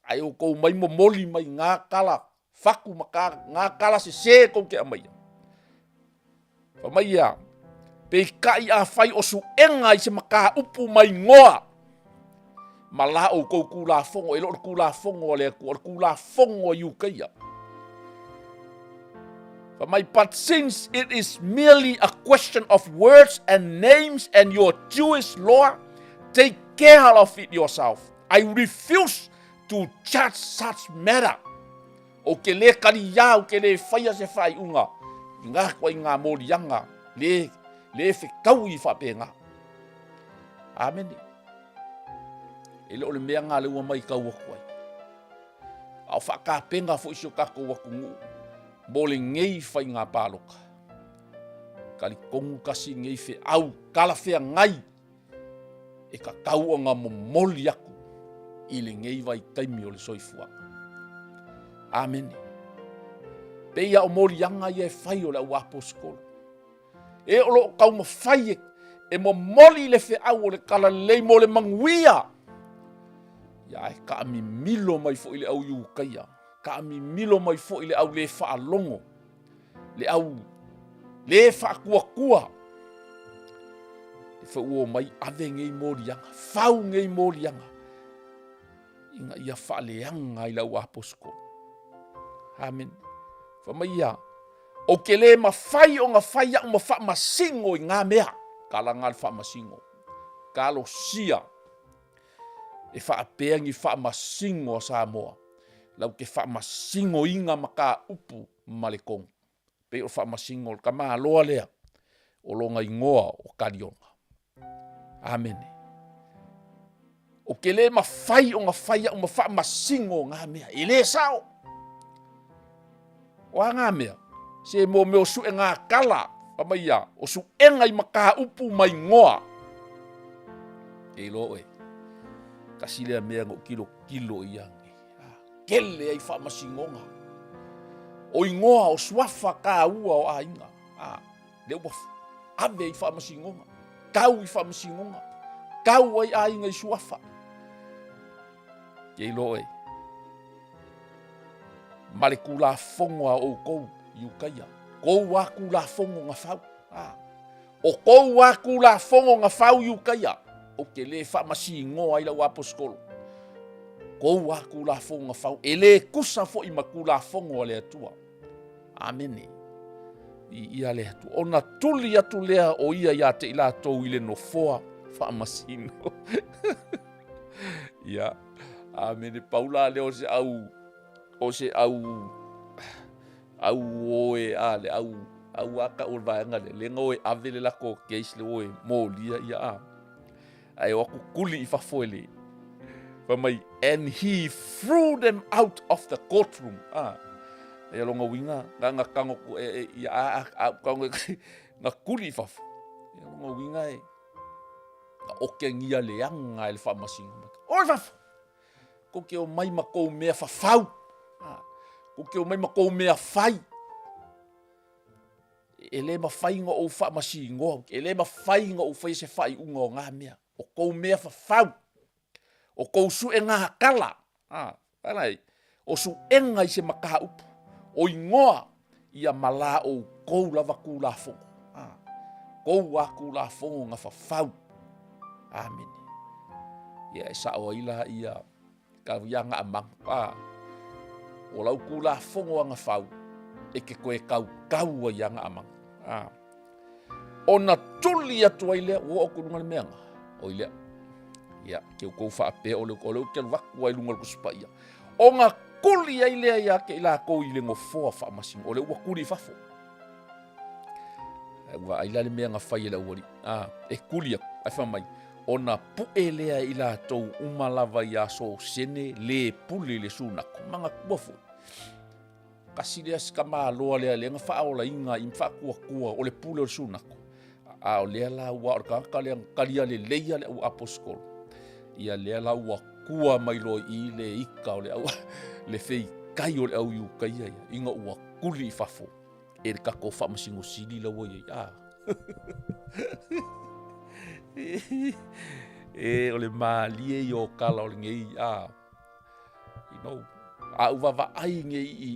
Ae outou mai momoli mai gā tala fatu ma gā tala sesē tou te aumaia. Fai mai ia, peitai afai o suega i se mataupu ma igoa ma la outou Tulafono, e le o le Tulafono a le Atua, o le Tulafono a Iutaia. Fai mai, but since it is merely a question of words and names and your Jewish law, take care of it yourself. I refuse to judge such matter. Ou te lē kaliā, ou te lē faia se faaiuga i ngā ituaiga moliaga lē, lē fetaui faapena. Amene. E le o le mea ngā le ua maitau atu ai. A o faatapena foi si o tatou atunuu mo lenei faiga palota. Talitonu tasi lenei feau talafeagai e tatau ona momoli atu i lenei vaitaimi o le soifuaga. Amene. Pei a o moliaga ia e fai o le au aposetolo. E o lo o taumafai e, e momoli le feau o le talalelei mo le manuia. Ia e taamimilo mai foi le au Iutaia, taamimilo mai foi le au le faalogo le au lē faatuatua e fauo mai ave nei moliaga, fau nei moliaga ina ia faaleaga i lau aposetolo. Amen. Fai mai ia, ou te lē mafai ona fai a'u ma faamasino i ngā mea. Tala ngā le faamasino. Talosia e faapea ni faamasino a Samoa lau te faamasinoina mataupu ma le Kongu. Pei o le faamasino o le tamaloa lea o lona igoa o Kaliona. Amene. Ou te lē mafai ona fai a'u ma faamasino o ngā mea, e lē sao. O a ngā mea? Se mō mea o suʻe ngā kala, fai mai ia, o suʻega i mataupu ma igoa. E iloa oe, tasi lea mea na ou tilotilo i ai, Kele ai faamasinoga. O igoa o suafa kāua o aiga. A, lea ua ave i faamasinoga, tau i faamasinoga, tau ai aiga i suafa. Ke iloa oe, ma le Tulafono a outou Iutaia, kou a Tulafono na fau. A, O kou a Tulafono na fau Iutaia, ou te lē faamasinoa ai lau aposetolo. Kou a Tulafono na fau, e lē tusa foi ma Tulafono a le Atua. Amene. I ia le Atua. Ona tuli atu lea o ia iā te i latou i le nofoa faamasino. Ia, amene. Pau la lea o se au, o se au, Au oe a le au au a ka o vaega le le ngoe ave le lako case le oe molia ia a ai o aku kuli i fafo e le fa mai and he threw them out of the courtroom a e longa winga nga nga kango ku e, e ia a a, a kango nga kuli i fafo e longa winga e ka okengia le anga e le whamasinga oi fafo Kou te omai ma kou mea whawhau. Kou te omai ma kou mea whai. E le mawhai nga ou whaamasi ingoa. E le mawhai nga ou whai se whai unga o ngā mea. O kou mea whawhau. O kou sue ngā kala. Alai. O suenga i se makaupu. O ingoa ia ma la oukou lava Tulafono. Kou a Tulafono na fafau. Amene. Ia e sa'o ai la ia ka ia nga amang. O lau Tulafono a gafau e ke koe kaukau ai ia nga amang. Ona tuli atu ai lea, ua oo atu i luga o le mea nga. Oi lea. Ia, ke oukou faapea o le o le ou te alu atu ai i luga o le Tusi Paia. Ona kuli ai lea ia te i lakou i le nofoa faamasino, o lea ua kuli i fafo. Ae ua vaai la le mea na fai e le aualii. A, e kuli atu, ae fai mai, ona puʻe lea i latou uma lava iā Sosene lē pule i le sunako. Manatua foi, Tasi lea si tamaloa lea lea na faaolaina i faatuatua o le pule o le sunako. A o lea la ua o le tagata lea na talia lelei le au aposetolo. Ia lea la ua tua mai loa i le ika o le au le feitai o le au Iutaia ia ina ua tuli i fafo e le tatou Faamasino Sili la ua i ai. Ah. E o le malie ia o tala o lenei a you know, a ou vaavaai nei i,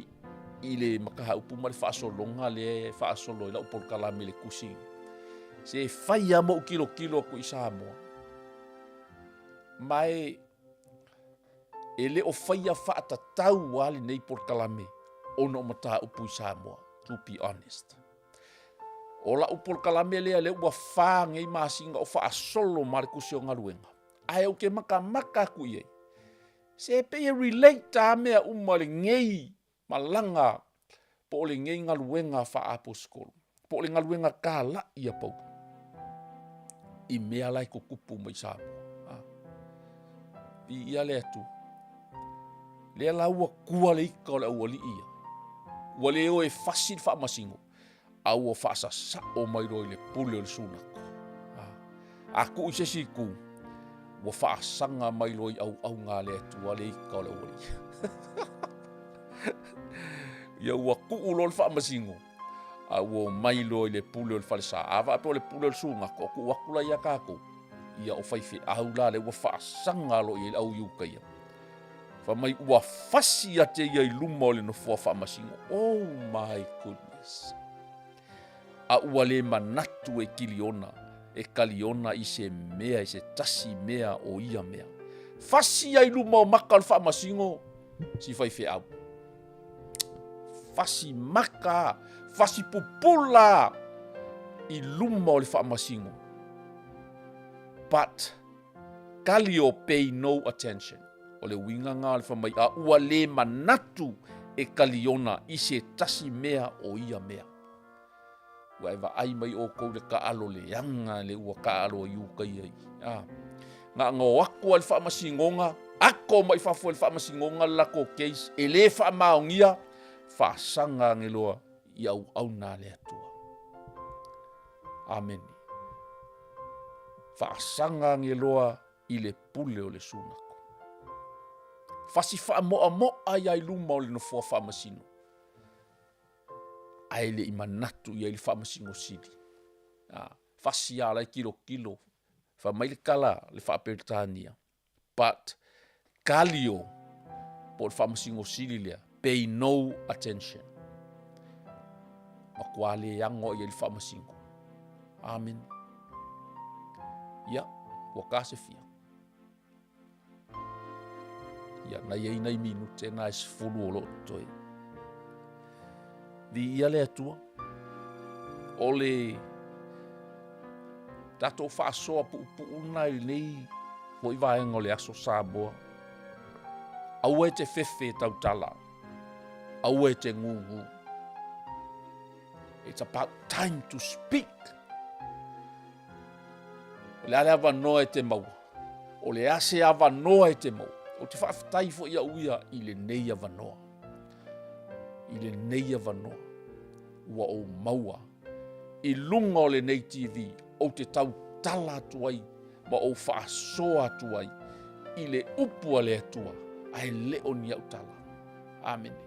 i le mataupu ma le faasologa lea e faasolo ai lau polokalame i le tusi, se fai lava ma ou tilotilo atu i Samoa. Ma e, e le o faia faatatau lava lenei polokalame ona o mataupu i Samoa, to be honest. O lau polokalame lea lea ua fa nei masina o faasolo ma le tusi o galuega, ae ou te matamata atu i ai, se pei e relate lava mea uma lenei malaga po o lenei galuega faa-aposetolo, po o le galuega talai a Paulo i mea la e tutupu mai Samoa. Ah. Viia le Atua. Lea la ua tua le ita o le aualii ia. Ua le o e fasi le faamasino, a ua faasasao mai loa i le pule o le sunako. A tuu i se isi itu, ua faasaga mai loa i auauna a le Atua le ita o le aualii. Ia ua tuu loa le faamasino, a ua omai loa i le pule o le falesa. A faapea o le pule o le sugato, o tuu atu la ia tatou, ia o faifeau la lea ua faasaga loa i ai le au Iutaia. Fai mai ua fasi ate ia i luma o le nofoa faamasino. Oh my goodness. A ua le manatu e Kiliona, e Kaliona i se mea, i se tasi mea o ia mea. Fasi ai luma o maka o le faamasino, si faifeau. Fasi maka, fasi pupula i luma o le faamasino. But, Kalio pay no attention. O le uiga nga o le fai mai, a ua le manatu e Kaliona i se tasi mea o ia mea. Ua e vaai mai oukou i le taalo leaga le ua taalo ai uka ia i. A. Na ona o atu lava i le faamasinoga, ato mai fafo i le faamasinoga le latou case, e le faamaonia, faasaga ane loa i auauna a le Atua. Amene. Faasaga ane loa i le pule o le sunako. Fasi faamoamoa ia i luma o le nofoa faamasino, ae le i manatu i ai le Faamasino Sili. A, fasi lava la e tilotilo, fai mai le tala le Faa-Peretania, but Kalio, po o le Faamasino Sili lea, pay no attention. Matua le ano i ai le Faamasino. Amene. Ia, ua ta se fia. Ia, na i ai nai minute na e 10 o loo totoe. Viia le Atua. O le tatou faasoa puupuu lena i lenei foi vaega o le aso Samoa. Aua e te fefe e tautala. Aua e te gūgū. It's about time to speak. O le a le avanoa e te maua? O le a se avanoa e te maua? Ou te faafetai foi au ia i lenei avanoa. I lenei avanoa ua ou maua i luga o lenei TV ou te tautala atu ai ma ou faasoa atu ai i le upu a le Atua ae le o ni au tala. Amene.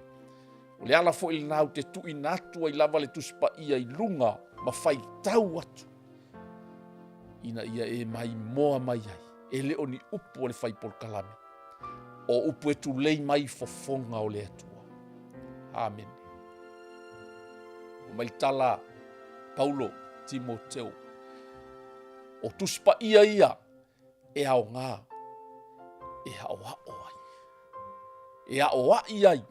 O le ala foi lena ou te tuuina atu ai lava le Tusi Paia i luga ma faitau atu ina ia e maimoa mai ai, e le o ni upu a le fai polokalame, o upu e tulei mai i fofoga o le Atua. Amene. O mai le tala Paulo Timoteo, o Tusi Paia ia e aoga e aʻoaʻo ai, e aʻoaʻi ai,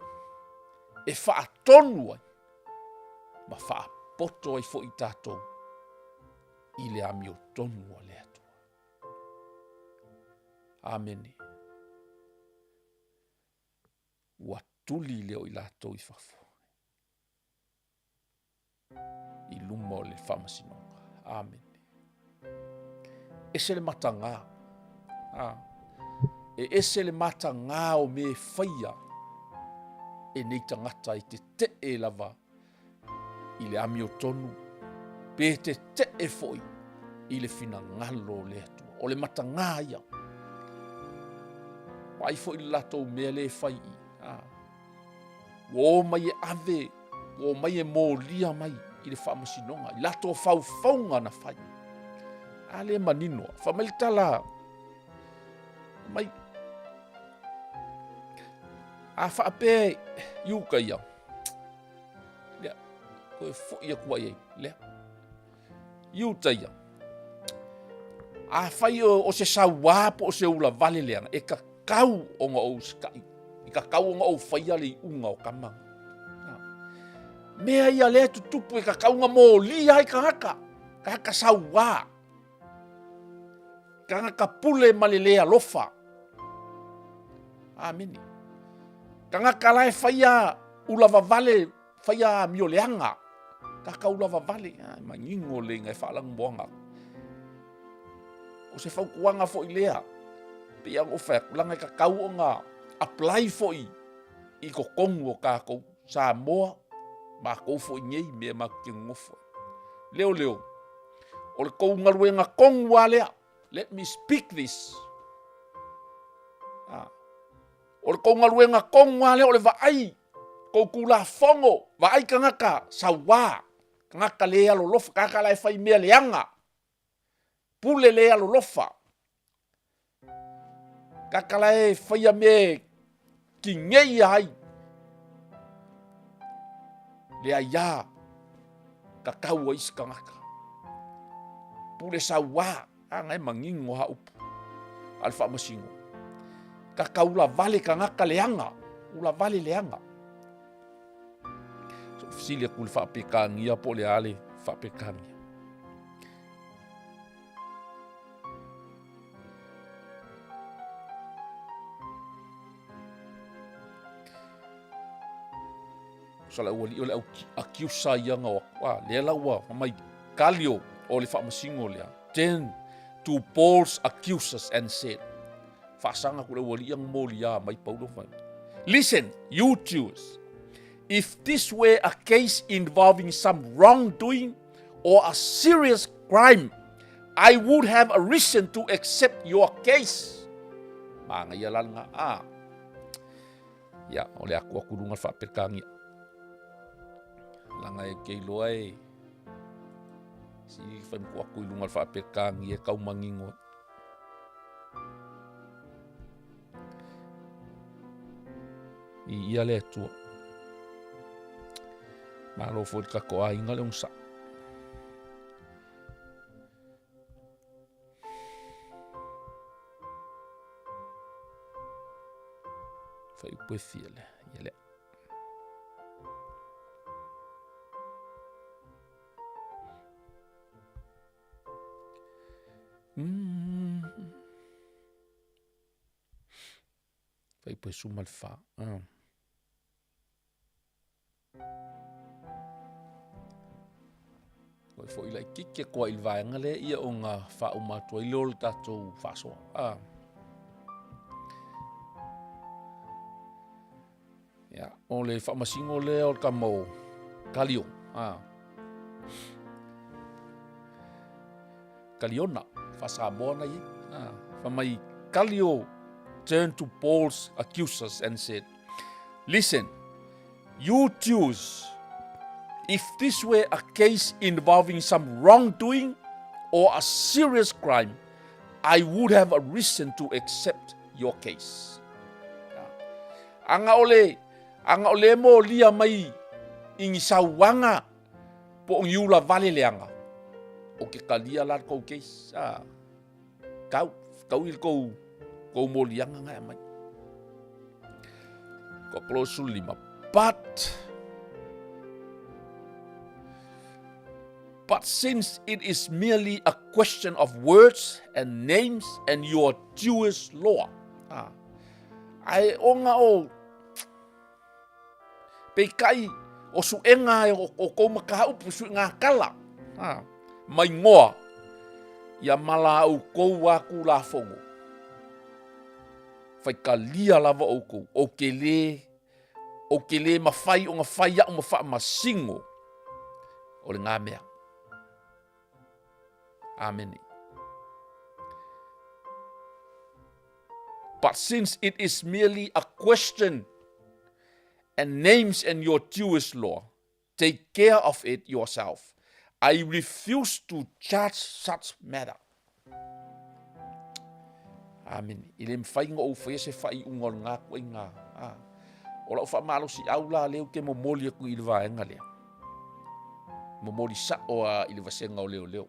e faatonu ai, ma faapoto ai foi tatou i le amiotonu a le Atua. Amene. Ua tuli lea o i latou i fafo. I luma o le faamasinoga. Amene. Ese le matagā. A, e ese le matagā o me faia e nei tagata i tetee lava i le amiotonu pe tetee foi i le finagalo o le Atua. O le matagā ia. Vaai foi le latou mea le fai i. A, Ua o mai e ave, ua o mai e molia mai i le faamasinoga, i latou faufauga na fai. A le manino. Fa mai le tala mai a faapea i uka ia lea toe fo'i atu ai ai lea i uta ia afai o se sauā po o se ula vale leaga e tatau ona ou usitai e tatau ona ou faia le iuga o tama mea ia lea e tutupu e tatau ona molia ai tagata tagata sauā Tagata pule ma le le alofa. Amene. Tagata la e faia ulavavale, faia amio leaga. Tagata ulavavale, ai, manino le inga e faalanumoaga. O se fautuaga foi lea, pei lava ona ou fai atu, leaga e tatau ona apply foi i totonu o tatou Samoa, matou foi nei i mea matou te nonofo ai. Leo leo, o le tou galuega tonu lava lea. Let me speak this. Ah. O le tou galuega tonu lava lea o le vaai, tou tulafono, vaai tagata sauā, tagata le alolofa, tagata la e fai mea leaga, pule le alolofa, Tagata la e faia mea e tineia ai le aiā tatau a isi tagata. Pule sauā, a na e manino ha upu a le faamasino. Tagata ulavale tagata leaga, ulavale leaga. So fesili atu i le faapekania po o le a le faapekania. Sa le aualii o le au akiusa ia na o atu. A, lea la ua mai Kalio o le faamasino lea. Then to Paul's accusers and said, faasaga atu le aualii ang molia mai Paulo fai. Listen, you Jews, if this were a case involving some wrongdoing or a serious crime, I would have a reason to accept your case. Māngaia la lena. Ah. Ia, o le aku aku lunga le faapelekāgia. Langa e ke iloa e si whai moko aku i lunga le faapelekāgia e kau mangingo. I ia le Atua. Malo foi le tatou aiga le onosai. Fai upu e fia lea, ia lea. Mm. Fai upu e suma le fa. Ah. Oi foi laitiiti atu ai i le vaega lea ia ona faauma atu ai lea o le tatou faasoa. Ah. Ia, o le faamasino lea o le tama o Kalio. Ah. Kaliona, faa-Samoa na ia. Ah. Fai mai, Kalio turned to Paul's accusers and said, Listen, you Jews, if this were a case involving some wrongdoing or a serious crime, I would have a reason to accept your case. Aga o le, aga o le molia mai i ni sauaga po o ni ula vale leaga, o ke talia la le kou case. Ah. Kau, kau i le kou, kou moliaga nga e aumai. Ko 35. But, but since it is merely a question of words and names and your Jewish law. Ah. Ai ona o Peitai, o suʻega e o kou mataupu, suʻega kala, ha, ma igoa, ia ma la ʻoukou a Tulafono. Faitalia lava ʻoukou, ou te lē, ou te lē mafai ona fai aʻu ma faamasino o lenā mea. Amene. But since it is merely a question and names and your Jewish law, take care of it yourself. I refuse to judge such matter. Amene. E le mafai ona ou faia se faaiuga o lena ituaiga. Ah. O lau faamalosiau la lea ou te momoli atu i le vaega lea. Momoli sao lava i le vasega o leoleo.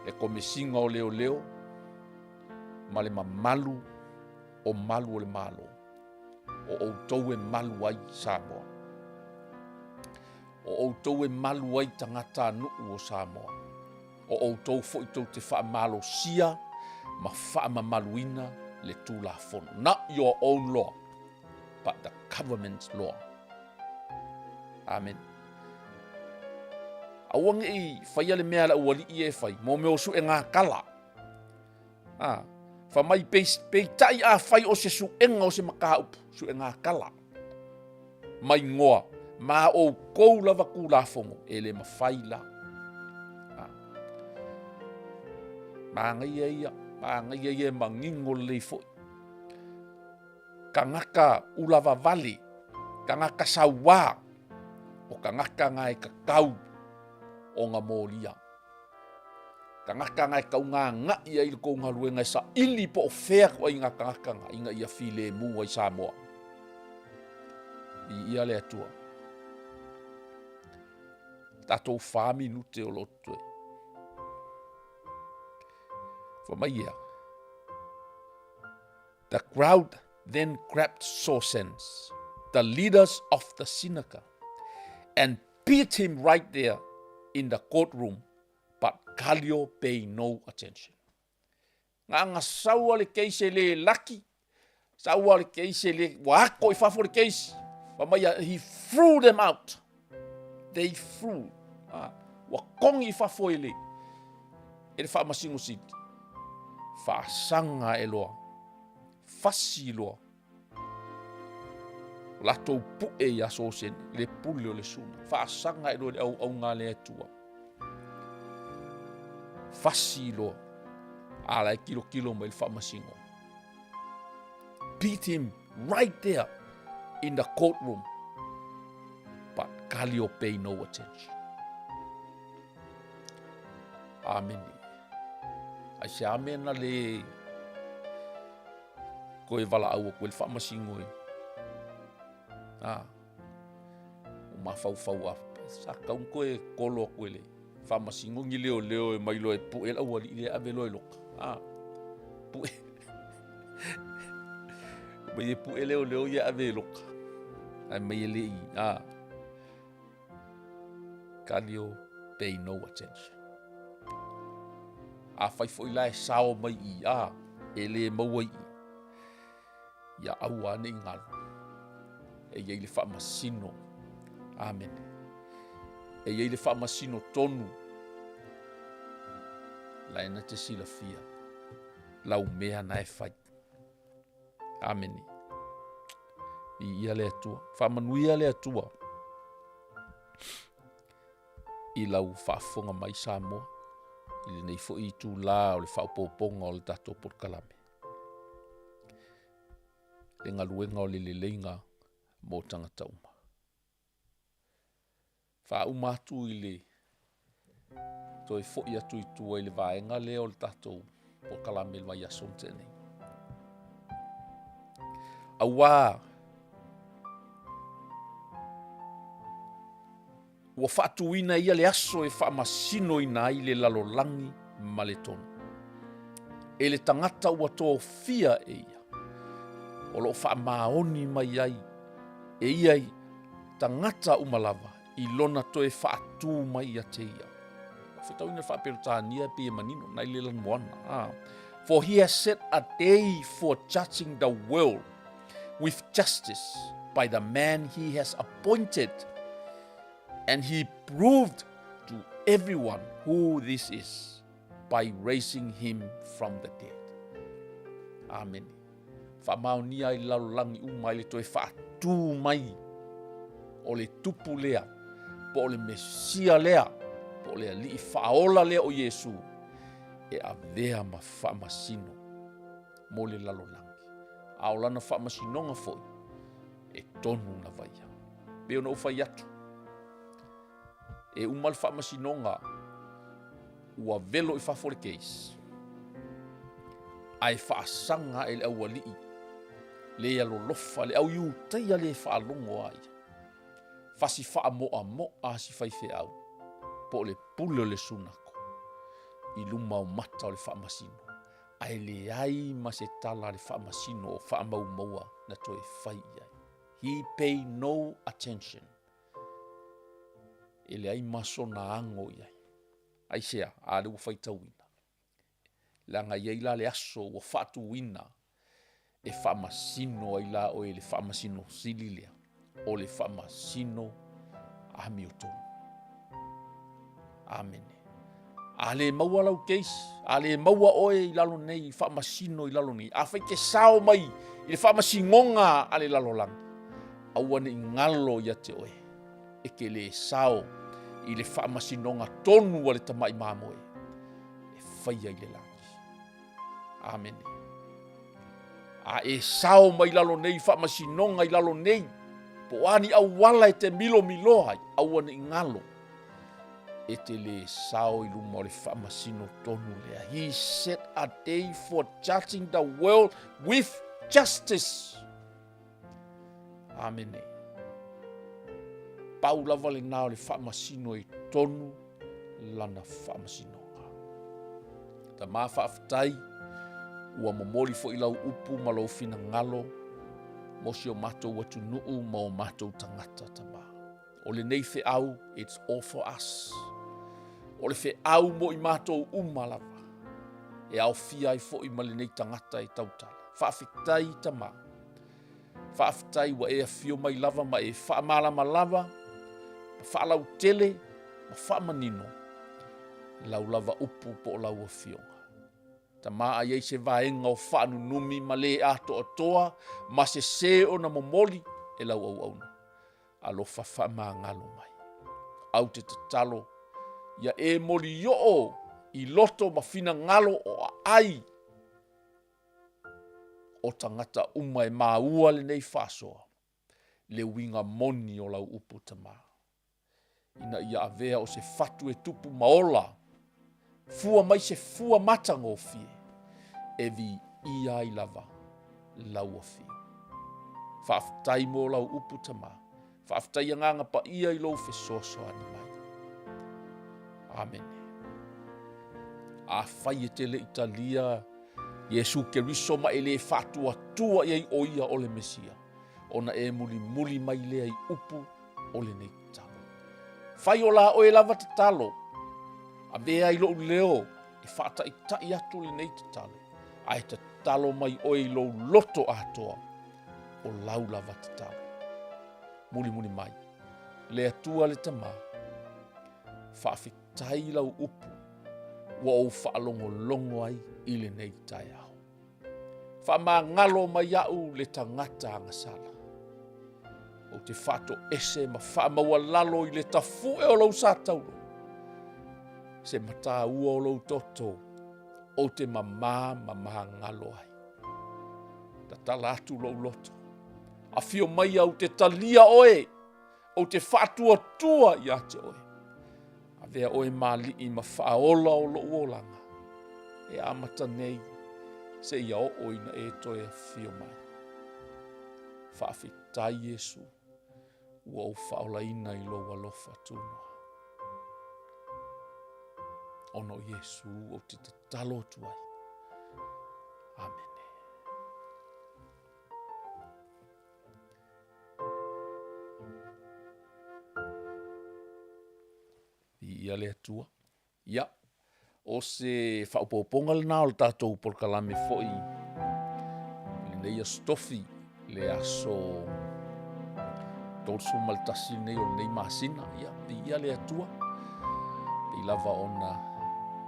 Le Komesina o Leoleo ma le mamalu o malu o le Malo. O outou e malu ai Samoa. O outou e malu ai tagatanuu o Samoa. O outou foi tou te faamalosia ma faamamaluina le Tulafono. Not your own law, but the government's law. Amen. Aua ne i faia le mea a le aualii e fai, mo mea o suega kala. Ah, fa mai peitai a fai o se suega o se mataupu, suega kala. Ma igoa, ma outou lava Tulafono, e le mafai la. Ah. Manaia ia, manaia ia e manino lelei foi. Tagata ulavavale, tagata sauā, o tagata na e tatau ona molia. Tagata na e taugāgaʻi ai le tou galuega e saili po o fea ituaiga tagata na ina ia filemu ai Samoa. Viia le Atua. Tatou fa minute o lo o totoe. Fa mai ia. The crowd then grabbed Sorsens, the leaders of the synagogue, and beat him right there in the courtroom, but Gallio pay no attention. Nga saua le keise le laki, saua le keise le, ua ako i fafo le keisi. Fa mai he threw them out. They threw. Ah, ua kongi i fafo e le, e le faamasino sili. Faasaga e loa. Fasi loa. O latou pu'e iā Sosene, le pule o le suna. Faasaga e loa i le auauga a le Atua. Fasi loa. A la e tilotilo mai le faamasino. Beat him right there in the courtroom. But Gallio pay no attention. Amene. Ai se amena le koe valaau aku e le faamasino e. Ah. O mafaufau a sa kau koe kolo aku e le faamasino ni leo leo e mai loa e pu'e le aualii lea ave loa i loka. Ah. Pu'e. Mai e pu'e leo leo ia ave i loka. Ai mai e le i. Ah. Gallio pay no attention. Afai foi la e sao mai i a, e le maua i i. Ia aua ne i galo. E i ai le faamasino. Amene. E i ai le faamasino tonu. La e na te silafia. Lau mea na e fai. Amene. Viia le Atua. Faamanuia le Atua i lau faafofoga mai Samoa i lenei foi itulā o le faaopoopoga o le tatou polokalame. Le galuega o le leleiga mo tagata uma. Faauma atu i le toe foi atu i tua i le vaega lea o le tatou polokalame i le vaiaso na tea nei. Auā ua faatuina e ia le aso e faamasinoina ai le lalolagi ma le tonu. E le tagata ua tofia e ia, o lo o faamaoni mai ai e ia i tagata uma lava i lona toe faatū mai ia te ia. Fetauina le faa-Peretania e pei e manino, nai le lanumoana. Ah. For he has set a day for judging the world with justice by the man he has appointed. And he proved to everyone who this is by raising him from the dead. Amen. Faamaonia ai le lalolagi uma i le toe faatū mai o le Tupu lea, po o le Mesia lea, po o le Alii Faaola lea o Iesu, e avea ma faamasino mo le lalolagi. A o lana faamasinoga foi, e tonu lava ia. Pei ona ou fai atu, e uma le faamasinoga Ua velo i fafo le case, ae faasaga ae le aualii le alolofa, le au Iutaia le faalogo a ia. Fasi faamoamoa a si faifeau, po o le pule o le sunako, i luma o mata o le faamasino, ae leai ma se tala a le faamasino o faamaumaua na toe fai i ai. He pay no attention. E leai ma sona ago i ai. Aisea? A lea ua faitauina. Leaga e i ai la le aso ua faatuina e faamasino ai la oe i le faamasino sili lea, o le faamasino amiotonu. Amene. A le maua lau case, a le maua oe i lalo nei, faamasino i lalo nei, afai e te sao mai i le faamasinoga a le lalolagi, aua ne i galo ia te oe, e te le sao i le faamasinoga tonu a le tamai mamoe e faia i le lagi. Amene. A e sao mai lalo nei faamasinoga i lalo nei, po o a ni auala e te milomiloa ai, aua ne i galo, e te le sao i luma o le faamasino tonu lea. He set a day for judging the world with justice. Amene. Pau lava lena o le faamasino i tonu lana faamasinoga. Tama faafetai, ua momoli foi lau upu ma lou finagalo mo si o matou atunuu ma o matou tagata, Tama. O lenei feau, it's all for us. O le feau mo i matou uma lava, e aofia ai foi ma lenei tagata e tautala. Faafetai, Tama. Faafetai ua e afio mai lava ma e faamalamalama, ma faalautele, ma faamanino lau lava upu po o lau afioga. Tama a i ai se vaega o faanunumi ma le atoatoa ma sese ona momoli e lau auauna. Alofa faamagalo mai. Au te tatalo ia e molioo i loto ma finagalo o aai o tagata uma e maua lenei faasoa le uiga moni o lau upu Tama, ina ia avea o se fatu e tupu ma ola, fua mai se fua matagofie e viia ai lava lau afio. Faafetai mo lau upu Tama, faafetai Agaga Paia i lou fesoasoani mai. Amene. Afai e te le i talia Iesu Keriso ma e le faatuatua i ai o ia o le Mesia, ona e mulimuli mai lea i upu o lenei tatalo. Fai o la oe lava tatalo, avea ai lou leo e faataitai atu lenei tatalo, ae tatalo mai oe i lou loto atoa, o lau lava tatalo. Mulimuli mai, le Atua le Tama, faafetai i lau upu ua ou faalogologo ai i lenei taeao. Faamagalo mai au le tagata agasala. Ou te faatoese ma faamaualalo i le tafue o lou sa taulo. Se mataua o lou toto, ou te mamā ma magalo ai. Tatala atu lou loto. Afio mai au te talia oe, ou te faatuatua ia te oe. Avea oe ma alii ma faaola o lou olaga, e amata nei seia oo ina e toe afio mai. Faafetai Iesu, ua ou faaolaina i lou alofa tunoa. Ona o Iesu ou te tatalo atu ai. Amene. Viia le Atua. Ia, o se faaopoopoga lena o le tatou polokalame foi i lenei aso tofi, le aso 31 lenei o lenei masina. Ia, viia le Atua. Pei lava ona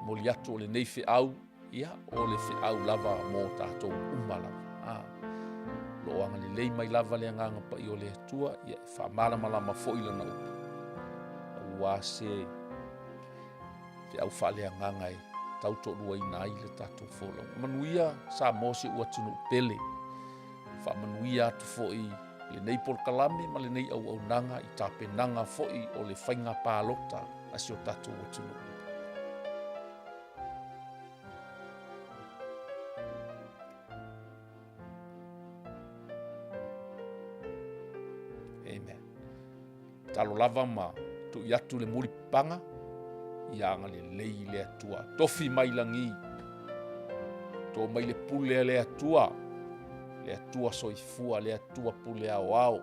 momoli atu o lenei feau Ia, o le feau lava mo tatou uma lava. A, lo o agalelei mai lava le Agaga Paia o le Atua, ia, e faamalamalama foi lana upu. Aua se feau faaleagaga e tautoaluaina ai le tatou folauga. Manuia Samoa si ou atunuu pele. Faamanuia atu foi lenei polokalame ma lenei auaunaga i tapenaga foi o le faiga palota a si o tatou atunuu. Tatalo lava ma tui atu le mulipapaga, ia agalelei le Atua, tofi mai lagi, to mai le pule a le Atua, le Atua soifua, le Atua pule aoao,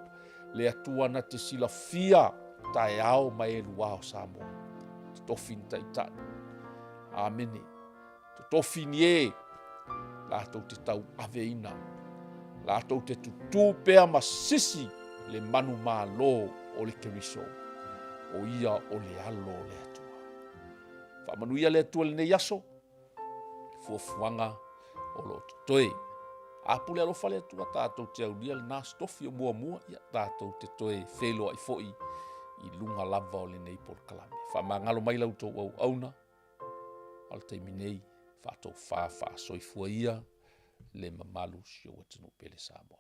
le Atua na te silafia taeao ma e lua o Samoa, totofi ni taitai. Amene. Totofi ni e latou te tauaveina, latou te tutu pea ma sisi le manumalo o le Keriso, o ia o le Alo o le Atua. Faamanuia le Atua i lenei aso, fuafuaga o lo o totoe. A pule alofa le Atua tatou te aulia lena Aso Tofi o muamua, ia tatou te toe feiloai foi i luga lava o lenei polokalame. Faamagalo mai la outou auauna, a o le taimi nei, faatofa faasoifua ia le mamalu o si ou atunuu pele Samoa.